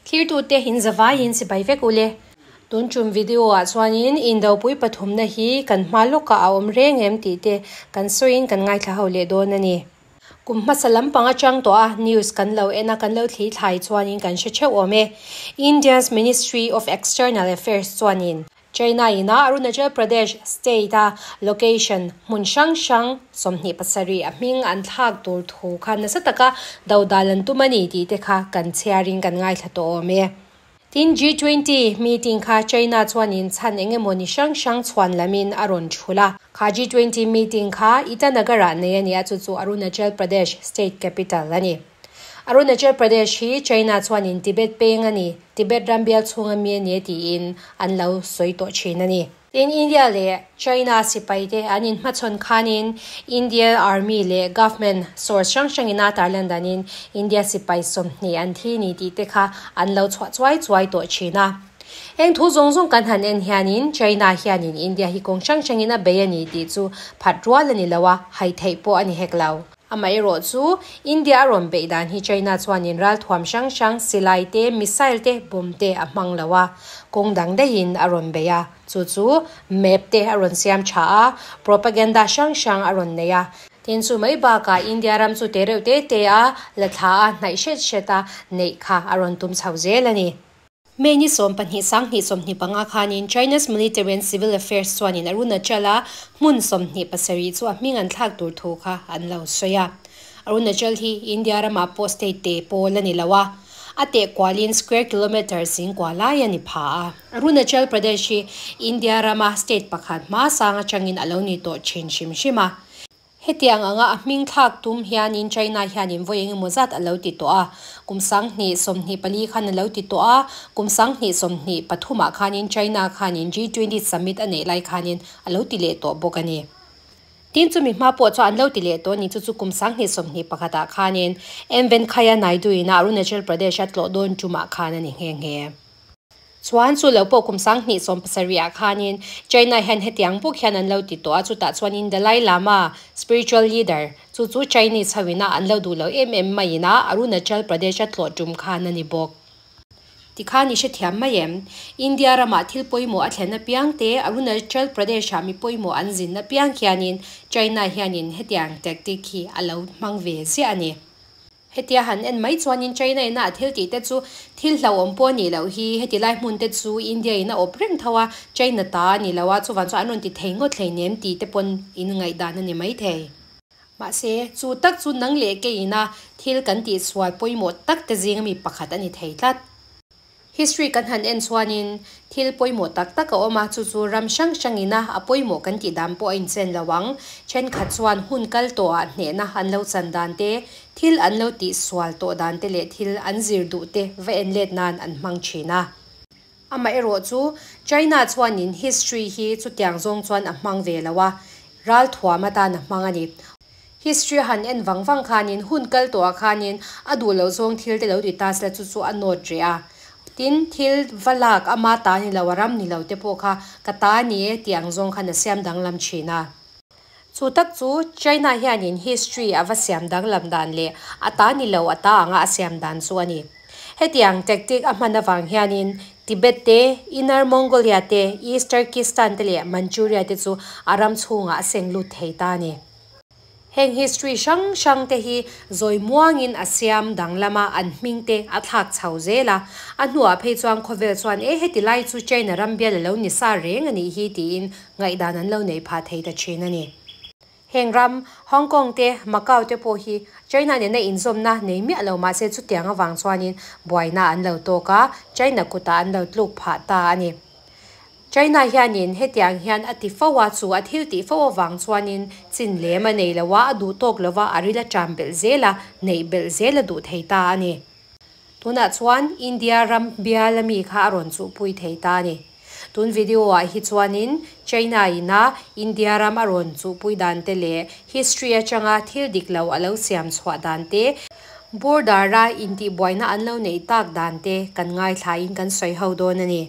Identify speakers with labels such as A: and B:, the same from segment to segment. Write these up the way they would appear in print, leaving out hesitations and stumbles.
A: Thlirtute in zavaiin sipai vek ule. Tun tum video ah chuanin indopui pathumna hi kan hma lawkah a awm reng em tih te kan sawiin kan ngaithla ho leh dawn a ni. Kum hmasa lampang atang tawh a news kan lo en a kan lo thli thlai chuanin kan hre theuh awm e. India's Ministry of External Affairs chuanin China ina Arunachal Pradesh state a location hmun hrang hrang 27 a hming an thlak tur thu kha nasa taka dodal an tum a ni tih te kha kan chhiarin kan ngaithla tawh awm e. Tin G20 meeting kha China chuanin chhan eng emaw ni hrang hrang chhuan lamin a rawn thul a. Kha G20 meeting kha Itanagar ah nei a ni a, chu chu Arunachal Pradesh state capital a ni. Arunachal Pradesh hi China chuanin Tibet peng a ni, Tibet ram bial chhunga mi a ni e tiin an lo sawi tawh thin a ni. Tin India leh China sipai te an inhmachhawn khanin India Army leh Government source hrang hrangin a tarlan danin India sipai 20 an thi ni tih te kha an lo chhuah chuai chuai tawh thin a. Heng thu zawng zawng kan han en hianin China hianin India hi kawng hrang hrangin a bei a ni tih chu phat rual a ni lo a, hai theih pawh a ni hek lo. Amaherawh chu India a rawn beih dan hi China chuanin ralthuam hrang hrang, silai te, missile te, bomb te a hmang lo a, kawng dang daihin a rawn bei a. Chu chu map te a rawn siam tha a, propaganda hrang hrang a rawn nei a. Tin chu mai bakah India ram chu te reuh te te a la thla a, hnaih hret hret a neih kha a rawn tum chho zel a ni. May ni 12 2025 khanin China's Military and Civil Affairs chuanin Arunachal a hmun 27 chu a hming an thlak tur thu kha an lo sawi a. Arunachal hi India ramah pawh state te pawl a ni lo a, a teh kualin square kilometre zing kua lai a ni pha a. Arunachal Pradesh hi India rama state pakhat hma sang atangin a lo ni tawh thin hrim hrim a. Hetiang anga a hming thlak tum hianin China hianin vawi engemaw zat a lo ti tawh a, kum 2024 khan a lo ti tawh a, kum 2023 ah khanin China khanin G20 summit a neih lai khanin a lo ti leh tawh bawk a ni. Tin chumi hma pawh chuan an lo ti leh tawh a ni, chu chu kum 2021 ah khanin M Venkaiah Naidu in a Arunachal Pradesh a tlawh dawn tumah khan a ni nghe nghe. Chuan chu lo pawh kum 2017 ah khanin China hian hetiang bawk hian an lo ti tawh a, chutah chuanin Dalai Lama, spiritual leader, chu chu Chinese hoina an lo duh lo em em maiin a Arunachal Pradesh a tlawh tum khan a ni bawk. Tikhan i hrethiam mai em? India ramah thil pawimawh a thlen apiang te, Arunachal Pradesh ah mi pawimawh an zin apiang hianin China hianin hetiang tactic hi a lo hmang ve ziah a ni. Hetia han en mai chuanin China ina a thil tih te chu thil hlauhawm pawh a nih loh hi, heti lai hmun te chu India in a awp reng tho a, China ta a ni lo a, chuvan chuan an rawn ti thei ngawt hleinem tih te pawn in ngaihdan a ni maithei. Mahse, chu tak chu nang leh kei ina thil kan tihsual pawimawh tak te zing ami pakhat a ni thei tlat. History kan han en chuanin thil pawimawh tak tak a awm a, chu chu ram hrang hrangina a pawimawh kan tih dan pawh a inchen lo ang. Thenkhat chuan hun kal tawhah hnehna an lo chan dan te, thil an lo tihsual tawh dan te leh thil an zir duh te va en let nan an hmang thin a. Amaherawh chu China chuanin history hi chutiang zawng chuan a hmang ve lo a, ralthuam atan a hmang a ni. History a han en vang vang khanin hun kal tawhah khanin a duh loh zawng thil te lo ti ta sela chu chu a nawt reh a. Tin, thil va lak ama ta ni lo, a ram ni lo te pawh kha ka ta a ni e tih ang zawng khan a siam danglam thin a. Chu tak chu China hianin history a va siam danglam dan leh a ta ni lo a ta anga a siam dan chu a ni. Hetiang tactic a hman avang hianin Tibet te, Inner Mongolia te, East Turkistan te leh Manchuria te chu a ram chhungah a seng lut thei ta a ni. Heng history hrang hrang te hi zawi muangin a siam danglam a, an hming te a thlak chho zel a. A hnuah phei chuan khawvel chuan e heti lai chu China ram bial a lo ni sa reng a nih hi tiin ngaihdan an lo nei phah thei ta thin a ni. Heng ram, Hong Kong te, Macau te pawh hi China nena inzawmna nei miah lo mahse chutiang avang chuanin buaina an lo tawk a, China kutah an lo tluk phah ta a ni. China hianin hetiang hian a ti fo a, chu a thil tih fo avang chuanin chin lem a nei lo a, a duh tawk lo va, a ril a ṭam belh zel a, neih belh zel a duh thei ta a ni. Tunah chuan India ram bial ami kha a rawn chuhpui thei ta a ni. Tun video ah hi chuanin China ina India ram a rawn chuhpui dan te leh history atanga thil dik lo a lo siam chhuah dan te, border a intihbuaina an lo neih tak dan te kan ngaithlain kan sawi ho dawn a ni.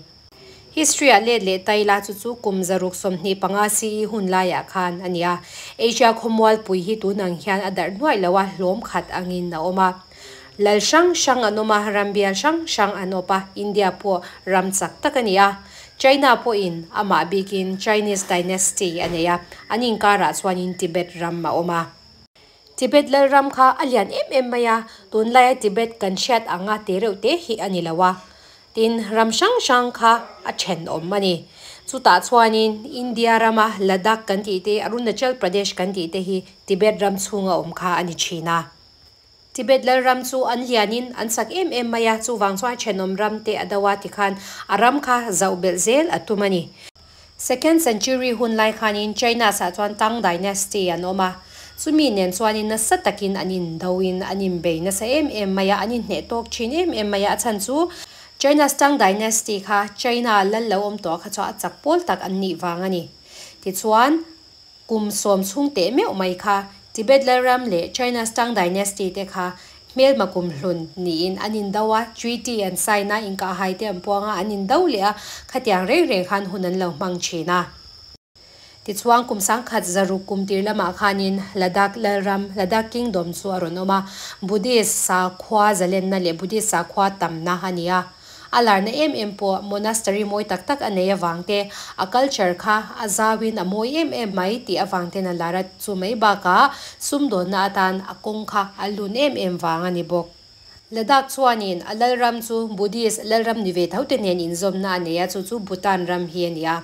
A: History ah let leh tai la chu chu kum 625 CE hun laiah khan a ni a. Asia khawmualpui hi tunang hian a darh nuaih lo a, hlawm khat angin a awm a. Lal hrang hrang an awm a, ram bial hrang hrang an awp a, India pawh ram chak tak a ni a. China pawhin amah bikin Chinese Dynasty a nei a, an inkarah chuanin Tibet ram a awm a. Tibet lalram kha a lian em em mai a, tunlaia Tibet kan hriat anga te reuh te hi a ni lo a. Tin, ram hrang hrang kha a thenawm a ni. Chutah chuanin India rama Ladakh kan tih te, Arunachal Pradesh kan tih te hi Tibet ram chhunga awm kha a ni thin a. Tibet lalram chu an lianin an chak em em mai a, chuvang chuan thenawm ram te a do a tikhan a ram kha zauh belh zel a tum a ni. Second century hun lai khanin China sah chuan Tang Dynasty an awm a, chumi nen chuanin nasa takin an indoin an inbei nasa em em mai a, an inhneh tawk thin em em mai a, a chhan chu China's Tang Dynasty kha China lal lo awm tawh kha chuan a chak pawl tak an nih vang a ni. Tichuan, Kum sawm chhung teh meuh mai kha Tibet Lalram leh China's Tang Dynasty te kha hmelma kum hlun niin an indo a, treaty an sign a, inkahhai te an puang a, an indo leh a, khatiang reng reng khan hun an lo hmang thin a. Tichuan kum sangkhat zaruk kum tir lamah khanin Ladakh Lalram, Ladakh Kingdom, chu a rawn awm a, Buddhist sakhua zalenna leh Buddhist sakhua tamna a ni a. A larna em em pawh monastery mawi tak tak a nei avang te, a culture kha a zauin a mawi em em mai tih avang ten a lar a, chu mai bakah sumdawnna atan a kawng kha a lun em em vang a ni bawk. Ladakh chuanin a lalram chu Buddhist lalram ni ve tho te nen inzawmna a nei a, chu chu Bhutan ram hi a ni a.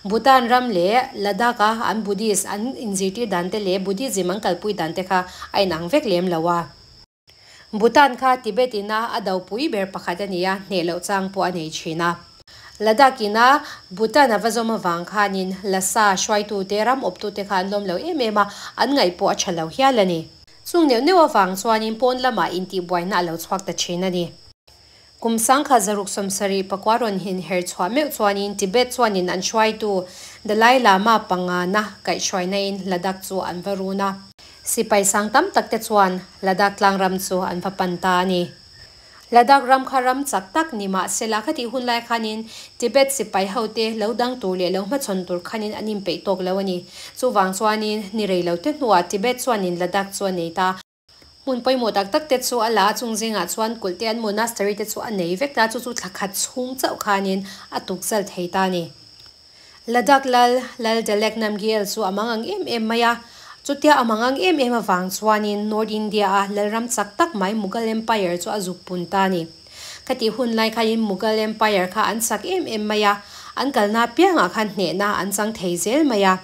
A: Bhutan ram leh Ladakh a an Buddhist an inzirtir dan te leh Buddhism an kalpui dan te kha a inang vek lem lo a. Bhutan kha Tibet ina a dopui ber pakhat a ni a, hneh loh chang pawh a nei thin a. Ladakh ina Bhutan a va zawm avang khanin Lhasa hruaitute, ram awptute kha an lawm lo em em a, an ngaih pawh a tha lo hial a ni. Chung neuh neuh avang chuanin pawn lamah intihbuaina a lo chhuak ta thin a ni. Kum sangkhat zaruk sawmsarih pakua rawn inher chhuah meuh chuanin Tibet chuanin an hruaitu Dalai Lama pangana kaihhruainain Ladakh chu an va run a. Sipai sang tam tak te chuan Ladakh tlangram chu an va pan ta a ni. Ladakh ram kha ram chak tak ni mah sela khatih hun lai khanin Tibet sipai hote lo dang tur leh lo hmachhawn tur khanin an inpeih tawk lo a ni. Chuvang chuanin ni rei lo te hnuah Tibet chuanin Ladakh chu a nei ta. Hmun pawimawh tak tak te chu a la a, chung zingah chuan kulh te an monastery te chu a nei vek ta, chu chu thla khat chhung chauh khanin a tukzal thei ta a ni. Ladakh lal, Lal Delek Namgyel chu a mang ang em em mai a, chutia a mang ang em em avang chuanin North India a lalram chak tak mai Mughal Empire chu a zuk pun ta a ni. Khatih hun lai khain Mughal Empire kha an chak em em mai a, an kalna apiangah khan hnehna an chang thei zel mai a.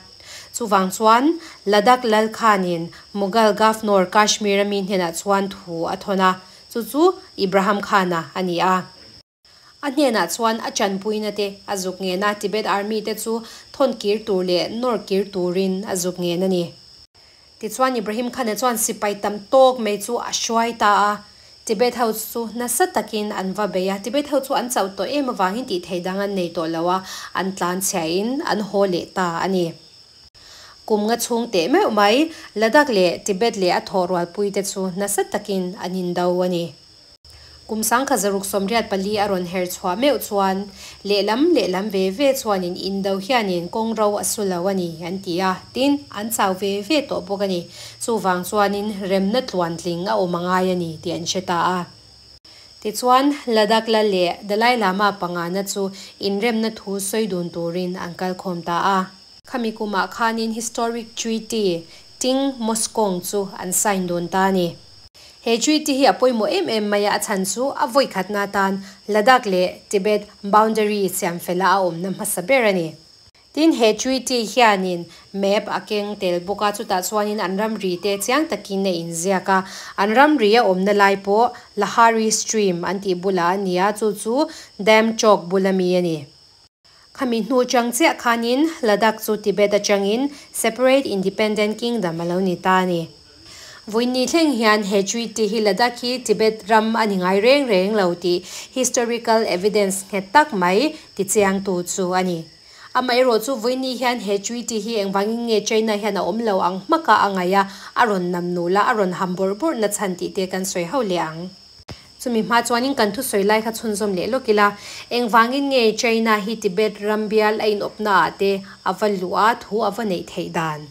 A: Chuvang chuan Ladakh lal khanin Mughal Governor Kashmir a mi hnenah chuan thu a thawn a, chu chu Ibrahim Khan-a a ni a. A hnenah chuan a chanpuina te a zuk ngen a, Tibet Army te chu thawn kir tur leh nawr kir turin a zuk ngen a ni. Tichuan Ibrahim Khan-a chuan sipai tam tawk mai chu a hruai ta a, Tibet ho chu nasa takin an va bei a, Tibet ho chu an chauh tawh em avangin tih theih dang an nei tawh lo a, an tlan chhiahin an haw leh ta a ni. Kum nga chhung teh meuh mai, Ladakh leh Tibet leh a thawh rualpui te chu nasa takin an indo a ni. Kum sangkhat zaruk 84 a rawn her chhuah meuh chuan lehlam lehlam ve ve chuanin indo hianin kawng ro a su lo a ni an ti a, tin, an chau ve ve tawh bawk a ni. Chuvang chuanin remna tluantling a awm a ngai a ni tih an hre ta a. Tichuan, Ladakh la leh Dalai Lama pangana chu inremna thu sawi dun turin an kalkhawm ta a. Khami kumah khanin Historic Treaty, Ting Moscong chu an sign dun ta a ni. He treaty hi a pawimawh em em mai a, a chhan chu a vawikhatna atan Ladakh leh Tibet boundary siamfela a awmna hmasa ber a ni. Tin, he treaty hianin map a keng tel bawk a, chutah chuanin an ramri te chiang takin a inziak a. An ramri a awmna lai pawh Lahari Stream an tih bulah a ni a, chu chu Dam Chowk bula mi a ni. Khami hnu chang chiah khanin Ladakh chu Tibet atangin separate independent kingdom a lo ni ta a ni. Vawiinni thleng hian he treaty hi Ladakh hi Tibet ram a ni ngai reng reng lo tih historical evidence nghet tak mai tichiangtu chu a ni. Amaherawh chu vawiinni hian he treaty hi engvangin nge China hian a awm lo ang hmaka a ngaih a, a rawn nam nul a, a rawn ham bawrh bawrh na chhan tih te kan sawi ho leh ang. Chumi hma chuanin kan thusawi lai kha chhunzawm leh lawk ila, engvangin nge China hi Tibet ram bial a inawpna ah te a va luh a, thu a va neih theih dan?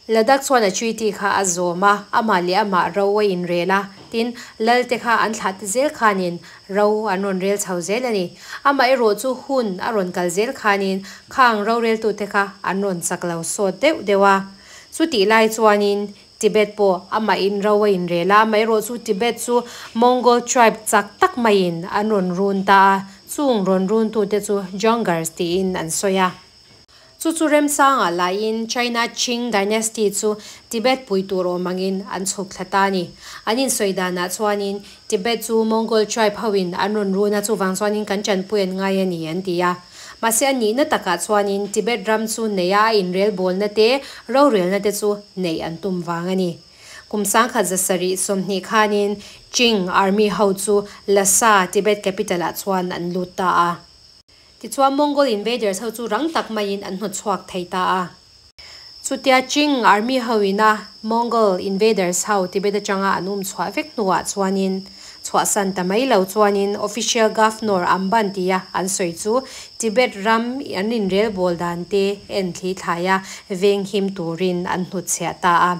A: Ladakh chuan a treaty kha a zawm a, amah leh amah ro a inrel a, Tin, lal te kha an thlah te zel khanin ro an rawn rel chho zel a ni. Amaherawhchu hun a rawn kal zel khanin khang roreltute kha an rawn chak lo sawt deuh deuh a. Chutih lai chuanin Tibet pawh amahin ro a inrel a, amaherawhchu Tibet chu Mongol tribe chak tak maiin an rawn run ta a, chung rawn runtute chu Jungars tiin an sawi a. Chu chu remsangah laiin China Qing Dynasty chu Tibet pui tur awm angin an chhuk thla ta a ni. An insawi danah chuanin Tibet chu Mongol tribe hoin an rawn run a, chuvang chuanin kan tanpui an ngai a ni an ti a. Mahse a nihna takah chuanin Tibet ram chu neia a inrelbawlna te, rorelna te chu neih an tum vang a ni. Kum 1720 khanin Qing army ho chu Lhasa, Tibet capital ah chuan an lut ta a. Tichuan Mongol invaders ho chu rang tak maiin an hnawt chhuak thei ta a. Chutia Qing army ho ina Mongol invaders ho Tibet atanga an um chhuah vek hnuah chuanin chhuahsan ta mai lo chuanin official governor an ban tia an sawi chu Tibet ram an inrelbawl dan te en thli thlai a venghim turin an hnutchhiah ta a.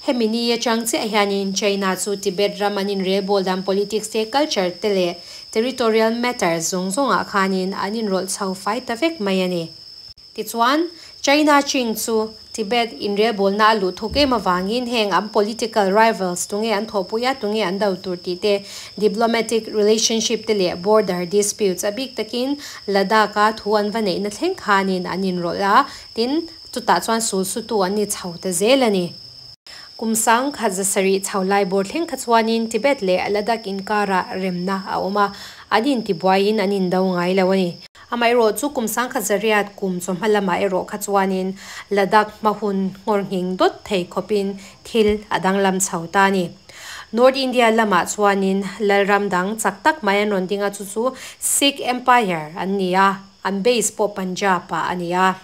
A: Hemi ni atang chiah hianin China chu Tibet ram an inrelbawl dan politics te, culture te leh territorial matters zawng zawngah khanin an inrawlh chho fai ta vek mai a ni. Tichuan, China Qing chu Tibet inrelbawlna a luh thuk em avangin heng an political rivals tunge an thawhpui a, tunge an do tur tih te, diplomatic relationship te leh border disputes a bik takin Ladakh-a thu an va neihna thleng khanin an inrawlh a, tin, chutah chuan sulsutu an ni chho ta zel a ni. Kum 1700 chho lai bawr thleng kha chuanin Tibet leh Ladakh inkarah remna a awm a, an intibuaiin an indo ngai lo a ni. Amaherawhchu kum 1800 kum chawhma lamah erawh kha chuanin Ladakh hma hun nghawr nghing dawt thei khawpin thil a danglam chho ta a ni. North India lamah chuanin lalram dang chak tak mai an rawn ding a, chu chu Sikh Empire an ni a, an base pawh Punjab-ah a ni a.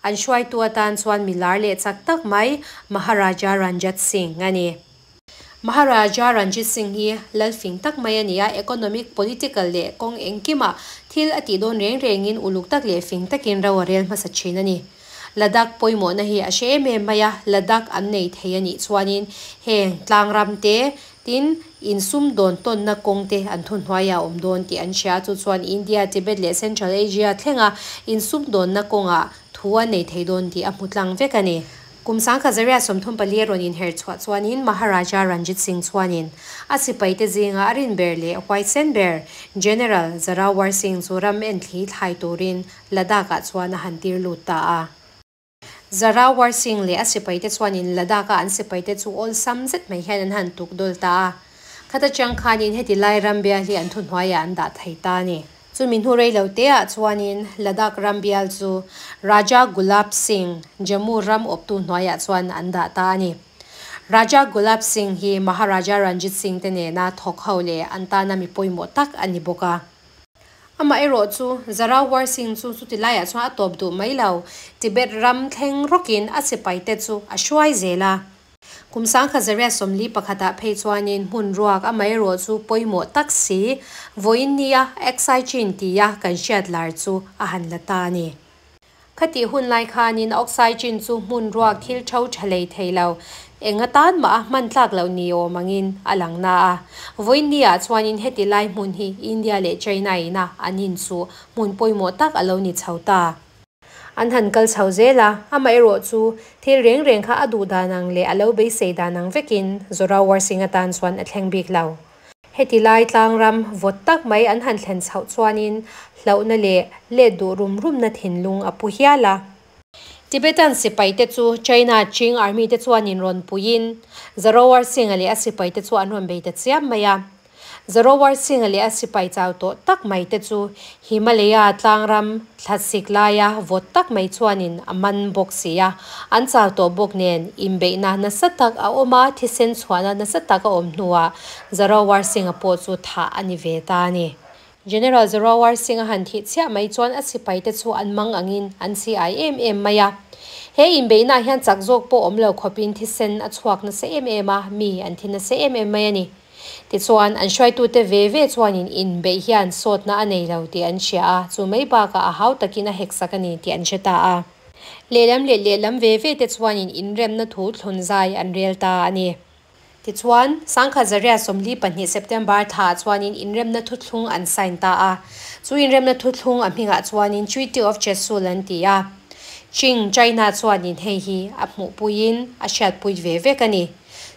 A: An hruaitu atan chuan mi lar leh chak tak mai Maharaja Ranjit Singh a ni. Maharaja Ranjit Singh hi lal fing tak mai a ni a, economic, political leh kawng engkimah thil a tih dawn reng rengin uluk tak leh fing takin ro a rel hmasa thin a ni. Ladakh pawimawhna hi a hre em em mai a, Ladakh an nei thei a nih chuanin heng tlangram te, Tin, insumdawn tawnna kawng te an thuhnuaiah a awm dawn tih an hria. Chu chuan India, Tibet leh Central Asia thlenga insumdawnna kawngah thu a nei thei dawn tih a hmu tlang vek a ni. Kum 1834 a rawn inher chhuah chuanin Maharaja Ranjit Singh chuanin a sipaite zinga a rin ber leh huaisen ber General Zarawar Singh chu ram enthli thlai turin Ladakh-ah chuan a han tir lut ta a. Zarawar Singh leh a sipaite chuanin Ladakh-a an sipaite chu awlsam zet mai hian an han tuk dawl ta a. Khata chiang khanin heti lai ram bial hi an thuhnuaiah an dah thei ta a ni. Chumi hnu rei lo teah chuanin Ladakh ram bial chu Raja Gulab Singh, Jammu ram awptu hnuaiah chuan an dah ta a ni. Raja Gulab Singh hi Maharaja Ranjit Singh te nena thawk ho leh an tana mi pawimawh tak a ni bawk a. Amaherawh chu, Zarawar Singh chu chuti laiah chuan a tawp duh mai lo. Tibet ram thleng rawkin a sipaite chu a hruai zel a. Kum 1841ah phei chuanin hmun ruak amaherawh chu pawimawh tak si, vawiin nia Aksai Chin tia kan hriat lar chu a han la ta a ni. Khatih hun lai khanin Aksai Chin chu hmun ruak thil tho tha lei thei lo, eng atan mah a hman tlak loh ni awm angin a lang na a. Vawiinniah chuanin heti lai hmun hi India leh China ina an inchuh hmun pawimawh tak a lo ni chho ta. An han kal chho zel a, amaherawh chu thil reng reng kha a duh dan ang leh a lo beisei dan ang vekin Zorawar Singh atan chuan a thleng bik lo. Heti lai tlangram vawt tak mai an han thlen chhoh chuanin hlauhna leh let duh rum rumna thinlung a pu hial a. Tibetan sipaite chu China Qing Army te chuanin rawn puiin Zarawar Singh-a leh a sipaite chu an rawn bei ta chiam mai a. Zarawar Singh-a leh a sipai chau tawh tak mai te chu Himalaya tlangram thlasik laia vawt tak mai chuanin a man bawk si a, an chau tawh bawk nen inbeihna nasa tak a awm a, thisen chhuahna nasa tak a awm hnuah Zarawar Singh-a pawh chu thah a ni ve ta a ni. General Zarawar Singh-a han thih chhiah mai chuan a sipaite chu an mang angin an chi ai em em mai a. He inbeihnaah hian chak zawk pawh awm lo khawpin thisen a chhuak nasa em em a, mi an thi nasa em em mai a ni. Tichuan, an hruaitute ve ve chuanin inbeih hian sawtna a nei lo tih an hria a, chu mai bakah a hau takin a heksak a ni tih an hre ta a. Lehlam leh lehlam ve ve te chuanin inremna thu thlun zai an rel ta a ni. Tichuan, 1942 September thlaah chuanin inremna thuthlung an sign ta a. Chu inremna thuthlung a hmingah chuanin Treaty of Chesul an ti a. Qing, China, chuanin hei hi a hmuhpuiin a hriatpui ve vek a ni.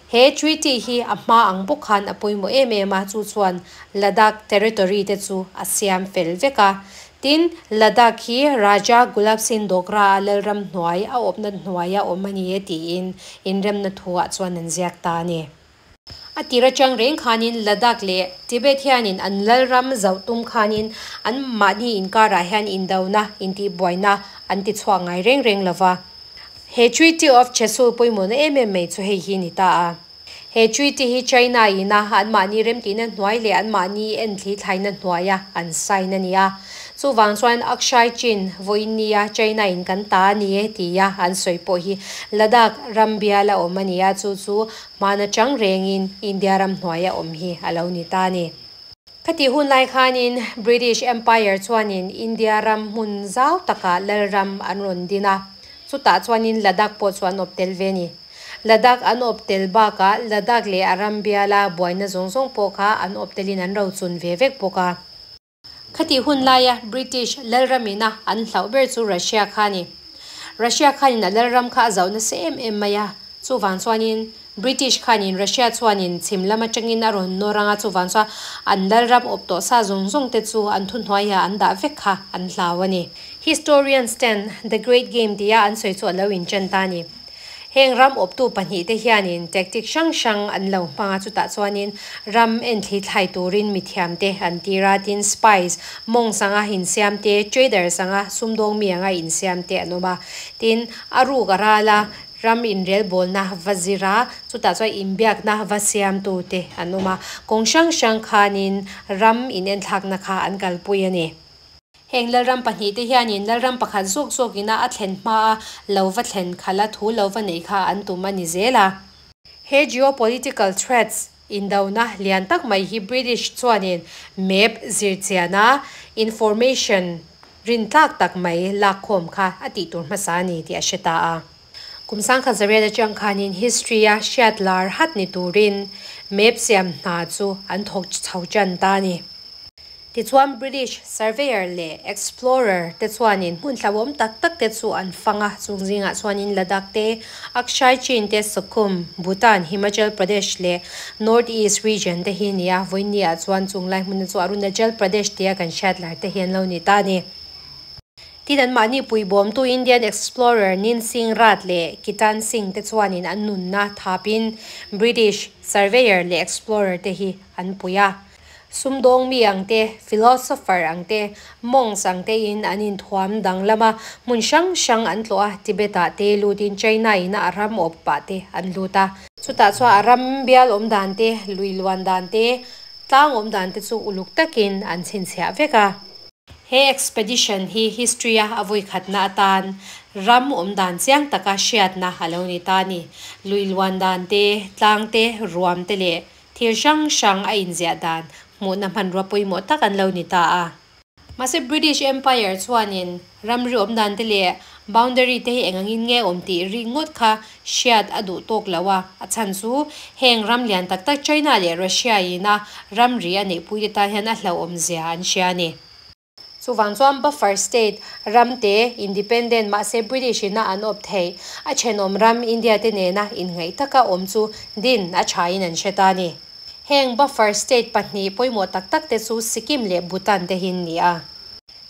A: He treaty hi a hma ang bawk khan a pawimawh em em a, chu chuan Ladakh territory te chu a siam fel vek a. Tin, Ladakh hi Raja Gulab Singh Dogra-a lalram hnuai a awpna hnuaia awm a ni e tiin inremna thuah chuan an ziak ta a ni. A tir atang reng khanin Ladakh leh Tibet hianin an lalram zauh tum khanin an mahni inkarah hian indona, intihbuaina an tichhuak ngai reng reng lo va. He Treaty of Chesul pawimawhna em em mai chu hei hi ni ta a. He treaty hi China ina anmahni remtihna hnuai leh anmahni enthli thlaina hnuaia an sign a ni a. Chuvang chuan Aksai Chin vawiin nia China in kan ta a ni e tia an sawi pawh hi Ladakh ram biala awm a ni a, chu chu hmana chang rengin India ram hnuaia awm hi a lo ni ta a ni. Khatih hun lai khanin British Empire chuanin India ram hmun zau takah lalram an rawn din a, chutah chuanin Ladakh pawh chu an awp tel ve a ni. Ladakh an awp tel bakah Ladakh leh a ram biala buaina zawng zawng pawh kha an awp telin an rochun ve vek bawk a. Khatih hun laia British lalramina an hlauh ber chu Russia kha a ni. Russia khanin a lalram kha a zauh nasa em em mai a, chuvang chuanin British khanin Russia chuanin chhim lam atangin a rawn nawr ang a, chuvang chuan an lalram awp tawh sa zawng zawng te chu an thuhnuaiah an dah vek kha an hlau a ni. Historians ten The Great Game tia an sawi chu a lo inchen ta a ni. Heng ram awptu pahnihte hianin tactic hrang hrang an lo hmang a, chutah chuanin ram enthli thlai turin mithiamte an tir a, tin spies, monks anga insiam te, traders anga sumdawng mi anga insiam te an awm a, tin a ruk a ral a, ram inrelbawlna va zir a, chutah chuan inbiakna va siamtu te an awm a, kawng hrang hrang khanin ram inenthlakna kha an kalpui a ni. Heng lalram pahnihte hianin lalram pakhat zawk zawkina a thlen hmaa lo va thlen khalh a, thu lo va neih kha an tum a ni zel a. He geopolitical threats indona lian tak mai hi British chuanin map zirchiana information rintlak tak mai lakkhawm kha a tih tur hmasa a ni tih a hre ta a. Kum 1900 atang khanin history-a hriat lar hat ni turin map siam hna chu an thawk chho tan ta a ni. Tichuan British surveyor leh explorer te chuanin hmun hlauhawm tak tak te chu an fang a, chung zingah chuanin Ladakh te, Aksai Chin te, Sukhum, Bhutan, Himachal Pradesh leh North East region te hi a ni a, vawiinni ah chuan chung lai hmuna chu Arunachal Pradesh tia kan hriat lar te hi an lo ni ta a ni. Tin anmahni puibawmtu Indian explorer Nin Singh Rat leh Kitan Singh te chuanin an nunna thapin British surveyor leh explorer te hi an pui a. Sumdawng mi ang te, philosopher ang te, monks ang tein an inthuam danglam a, hmun hrang hrang an tlawh a, Tibet-ah te lutin China-in a ram awp pah te an lut a. Chutah chuan a ram bial awm dan te, lui luan dan te, tlang awm dan te chu uluk takin an chhinchhiah vek a. He expedition hi history-a a vawikhatna atan ram awm dan chiang taka hriatna a lo ni ta a ni. Lui luan dan te, tlang te, ruam te leh Thil hrang hrang a inziah dan hmuhna hmanrua pawimawh tak an lo ni ta a. Mahse British Empire chuanin ramri awm dan te leh boundary te hi eng angin nge awm tih ringawt kha hriat a duh tawk lo a, a chhan chu heng ram lian tak tak China leh Russia ina ramri a neihpui te tan hian a hlauhawm zia an hria a ni. Chuvang chuan buffer state ram te independent mahse British ina an awp theih a thenawm ram India te nena inngaih taka awm chu din a thain an hre ta a ni. Heng buffer state pahnih pawimawh tak tak te chu Sikkim leh Bhutan te hi an ni a.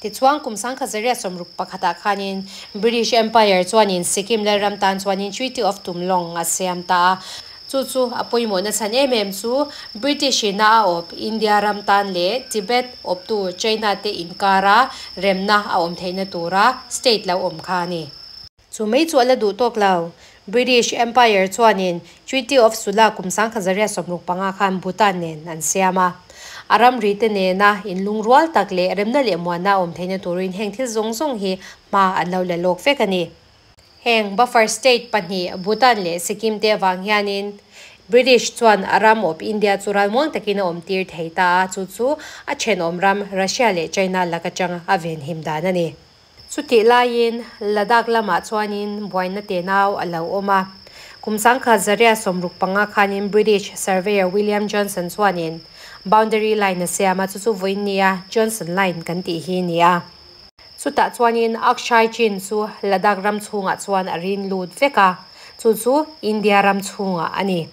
A: Tichuan kum 1961 ah khanin British Empire chuanin Sikkim lalram tan chuanin Treaty of Tumlong a siam ta a. Chu chu a pawimawhna chhan em em chu British ina a awp India ram tan leh Tibet awptu China te inkara remna a awm theihna tura state lo awm kha a ni. Chu mai chu a la duh tawk lo. British Empire chuanin Treaty of Sula kum 1965 khan Bhutan nen an siam a. A ramri te nena inlungrual tak leh remna leh muanna a awm theihna turin heng thil zawng zawng hi hma an lo la lawk vek a ni. Heng buffer state pahnih Bhutan leh Sikkim te avang hianin British chuan a ram awp India chu ralmuang takin a awm tir thei ta a, chu chu a thenawm ram Russia leh China lak atang a venhim dan a ni. Chutih laiin Ladakh lamah chuanin buaina tenau a lo awm a. Kum 1865 khanin British surveyor William Johnson chuanin boundary line a siam a, chu chu vawiin nia Johnson line kan tih hi a ni a. Chutah chuanin Aksai Chin chu Ladakh ram chhungah chuan a rin lut vek a, chu chu India ram chhungah a ni.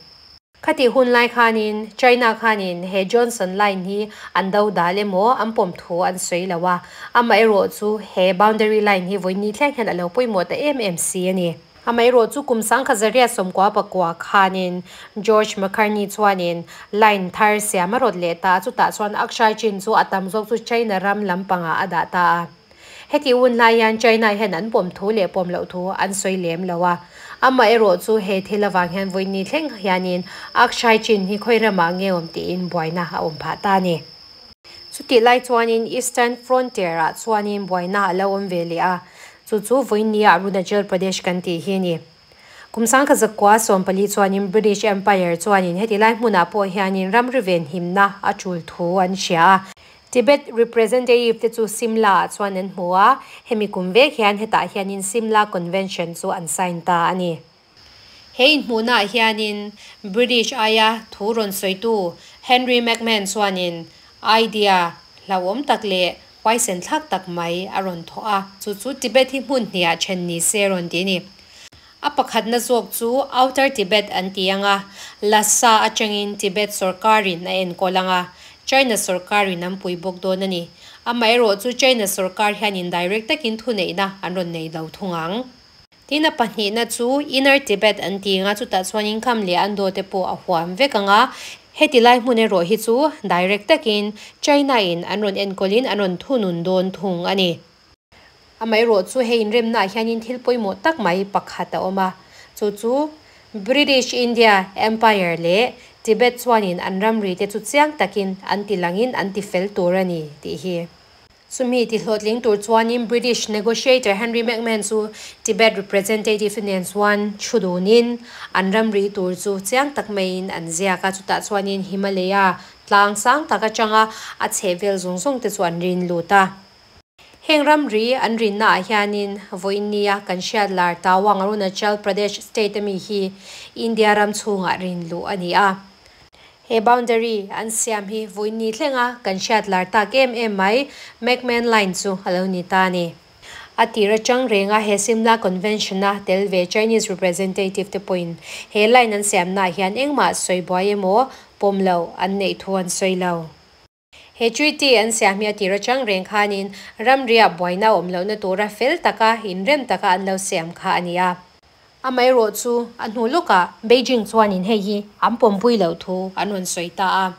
A: Khatih hun lai khanin China khanin he Johnson line hi an do dal emaw an pawm thu an sawi lo a, amaherawhchu he boundary line hi vawiin ni thleng hian a lo pawimawh ta em em si a ni. Amaherawhchu kum 1919 khanin George Macartney chuanin line thar siam a rawt leh ta a, chutah chuan Aksai Chin chu a tam zawk chu China ram lampangah a dah ta a. Heti hun lai hian China hian an pawm thu leh pawm loh thu an sawi lem lo a. Amaherawhchu he thil avang hian vawiin thleng hianin Aksai Chin hi khawi ramah nge awm tiin buaina a awm phah ta a ni. Chutih lai chuanin Eastern Frontier ah chuanin buaina a lo awm ve leh a, chu chu vawiin Arunachal Pradesh kan tih hi a ni. Kum 1914 chuanin British Empire chuanin heti lai hmunah pawh hianin ramri ven himna a tul thu an hria a. Tibet representative te chu Simla ah chuan an hmu a, hemi kum vek hian hetah hianin Simla Convention chu an sign ta a ni. He inhmuhnaah hianin British aia thu rawn sawitu Henry McMahon chuanin idea hlauhawm tak leh huaisen thlak tak mai a rawn thawh a, chu chu Tibet hi hmun hniah then ni se rawn ti a ni. A pakhatna zawk chu Outer Tibet an ti ang a, Lhasa atangin Tibet sorkarin a enkawl ang a, China sorkarin an pui bawk dawn a ni. Amaherawhchu China sorkar hianin direct takin thuneihna an rawn nei lo thung ang. Tin a pahnihna chu Inner Tibet an ti ang a, chutah chuan income leh an daw te pawh a huam vek ang a, heti lai hmun erawh hi chu direct takin China in an rawn enkawlin an rawn thunun dawn thung a ni. Amaherawhchu hei inremnaah hianin thil pawimawh tak mai pakhat a awm a, chu chu British India Empire leh Tibet chuanin an ramri te chu chiang takin an ti langin an ti fel tur a ni tih hi. Chumi tihlawhtling tur chuanin British negotiator Henry McMahon chu Tibet representative nen chuan thu dunin an ramri tur chu chiang tak maiin an ziak a, chutah chuanin Himalaya tlang sang tak atanga a chhehvel zawng zawng te chu an rin lut a. Heng ramri an rinnaah hianin vawiin nia kan hriat lar Tawang Arunachal Pradesh state ami hi India ram chhungah rin luh a ni a. He boundary an siam hi vawiin ni thlenga kan hriat lar tak em em mai McMahon Line chu a lo ni ta a ni. A tir atang renga he Simla Convention a tel ve Chinese representative te pawhin he line an siamnaah hian engmah sawi buai emaw pawm loh an neih thu an sawi lo. He treaty an siam hi a tir atang reng khanin ramriah buaina awm lohna tura fel taka inrem taka an lo siam kha a ni a. Amaherawhchu a hnu lawkah Beijing chuanin hei hi an pawmpui loh thu an rawn sawi ta a.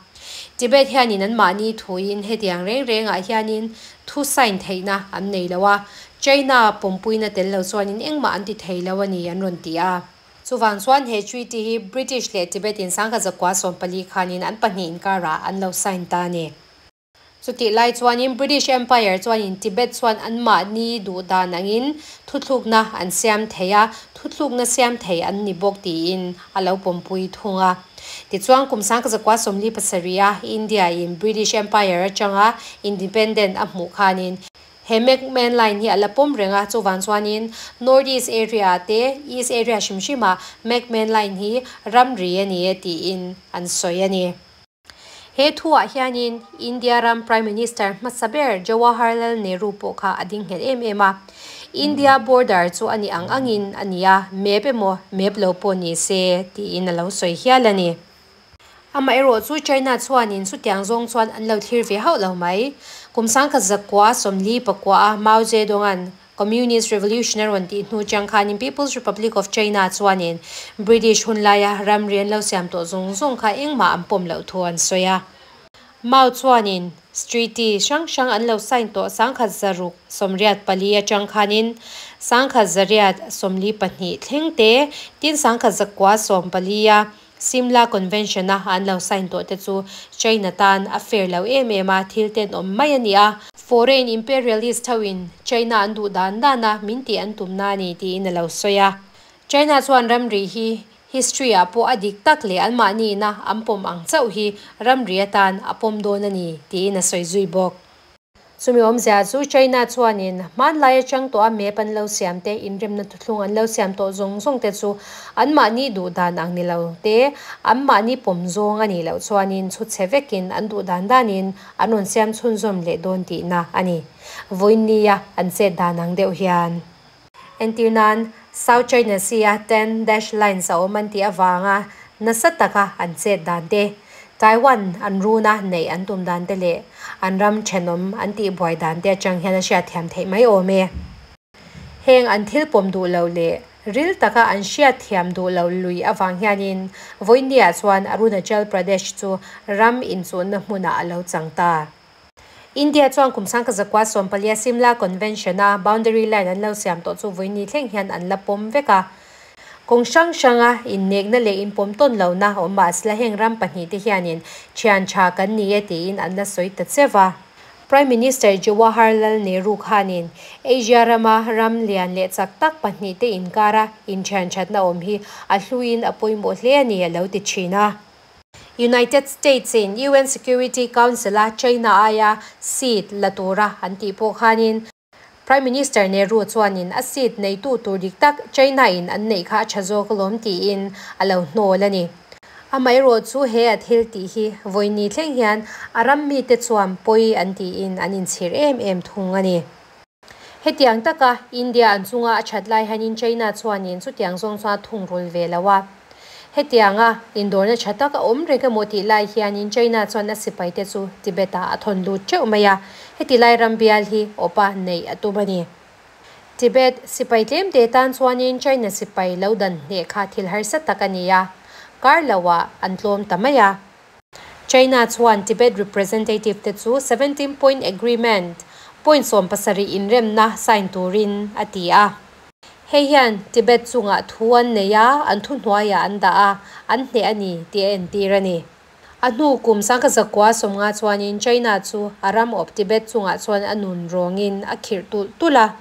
A: Tibet hianin anmahni thuin hetiang reng rengah hianin thu sign theihna an nei lo a, China pawmpuina tel lo chuanin engmah an ti thei lo a ni an rawn ti a. Chuvang chuan he treaty hi British leh Tibet in 1914 khanin an pahnih inkarah an lo sign ta a ni. Chutih lai chuanin British Empire chuanin Tibet chuan anmahni duh dan angin thuthlukna an siam thei a, thuthlukna siam thei an ni bawk tiin a lo pawmpui thung a. Tichuan kum 1947 a India in British Empire atanga independent a hmuh khanin He McMahon Line hi a la pawm reng a, chuvang chuanin North East area te East area hrim hrimah McMahon Line hi ramri a ni e tiin an sawi a ni. He thuah hianin India ram Prime Minister hmasa ber Jawaharlal Nehru pawh kha a ding nghet em em a. India border chu a ni ang angin a ni a, map emaw map lo pawh ni se tiin a lo sawi hial a ni. Amaherawh chu China chuanin chutiang zawng chuan an lo thlir ve hauh lo mai. Kum 1949 a Mao Zedong-a'n Communist Revolution a rawn tih hnu chang khanin People's Republic of China chuanin British hun laia ramri an lo siam tawh zawng zawng kha engmah an pawm loh thu an sawi a. Mao chuanin Treaty hrang hrang an lo sign tawh 1684 atang khanin 1842 thleng te, tin 1940 a Simla Convention a an lo sign tawh te chu China tan a fair lo em em a, thil tenawm mai a ni a. Foreign imperialist hoin China an duh dan dan a, min tih an tum na a ni tiin a lo sawi a. China chuan ramri hi history ah pawh a dik tak leh anmahni ina an pawm ang chauh hi ramri atan a pawm dawn a ni tiin a sawi zui bawk. Chumi awmzia chu China chuanin hmanlai atang tawha map an lo siam te, inremna thuthlung an lo siam tawh zawng zawng te chu anmahni duh dan ang ni lo te, anmahni pawm zawng a nih loh chuanin chhu chhe vekin an duh dan danin an rawn siam chhunzawm leh dawn tihna a ni. Vawinia an chet dan ang deuh hian. Entir nan, South China Sea-a ten dash lines a awm an tih avanga nasa taka an chet dan te, Taiwan an runa neih an tum dan te leh an ram thenawm an tih buai dan te atang hian a hriatthiam theih mai awm e. Heng an thil pawm duh loh leh ril taka an hriatthiam duh loh lui avang hianin vawinia chuan Arunachal Pradesh chu ram inchuhna hmunah a lo chang ta. India chuan kum sangka zakua sawmpalia Simla Convention-a boundary line an lo siam tawh chu vawiini thleng hian an la pawm vek a. Kawng hrang hranga innekna leh inpawm tawn lohna awm mahsela heng ram pahnihte hianin thian tha kan ni e tiin an la sawi ta che va. Prime Minister Jawaharlal Nehru khanin Asia rama ram lian leh chak tak pahnihte inkara inthian thatna awm hi a hluin a pawimawh hle a ni a lo ti thin a. United States in UN Security Council-a China aia seat la tura an tih pawh khanin Prime Minister Nehru chuanin a seat neitu tur dik tak China in an neih kha a tha zawk alawm tiin a lo hnawl a ni. Amaherawh chu he a thil tih hi vawiini thleng hian a ram mite chuan pawi an tiin an inchhir em em thung a ni. Hetiang taka India an chunga a that lai hianin China chuanin chutiang zawng chuan a thungrul ve lo a. Hetianga indawrna tha tak a awm reng emaw tih lai hianin China chuan a sipaite chu Tibet-ah a thawn lut teuh mai a, heti lai ram bial hi awpa neih a tum a ni. Tibet sipai tlemte tan chuanin China sipai lo dan hneh kha thil harsa tak a ni a, kar loah an tlawm ta mai a. China chuan Tibet representative te chu 17 point agreement, point 17 inremna sign turin a ti a. Hei hian Tibet chungah thu an nei a, an thu hnuaiah an dah a, an hneh a ni tih a entir a ni. A hnu kum 1950 chuanin China chu a ram awp Tibet chungah chuan a nun rawngin a khirh tulh tulh a.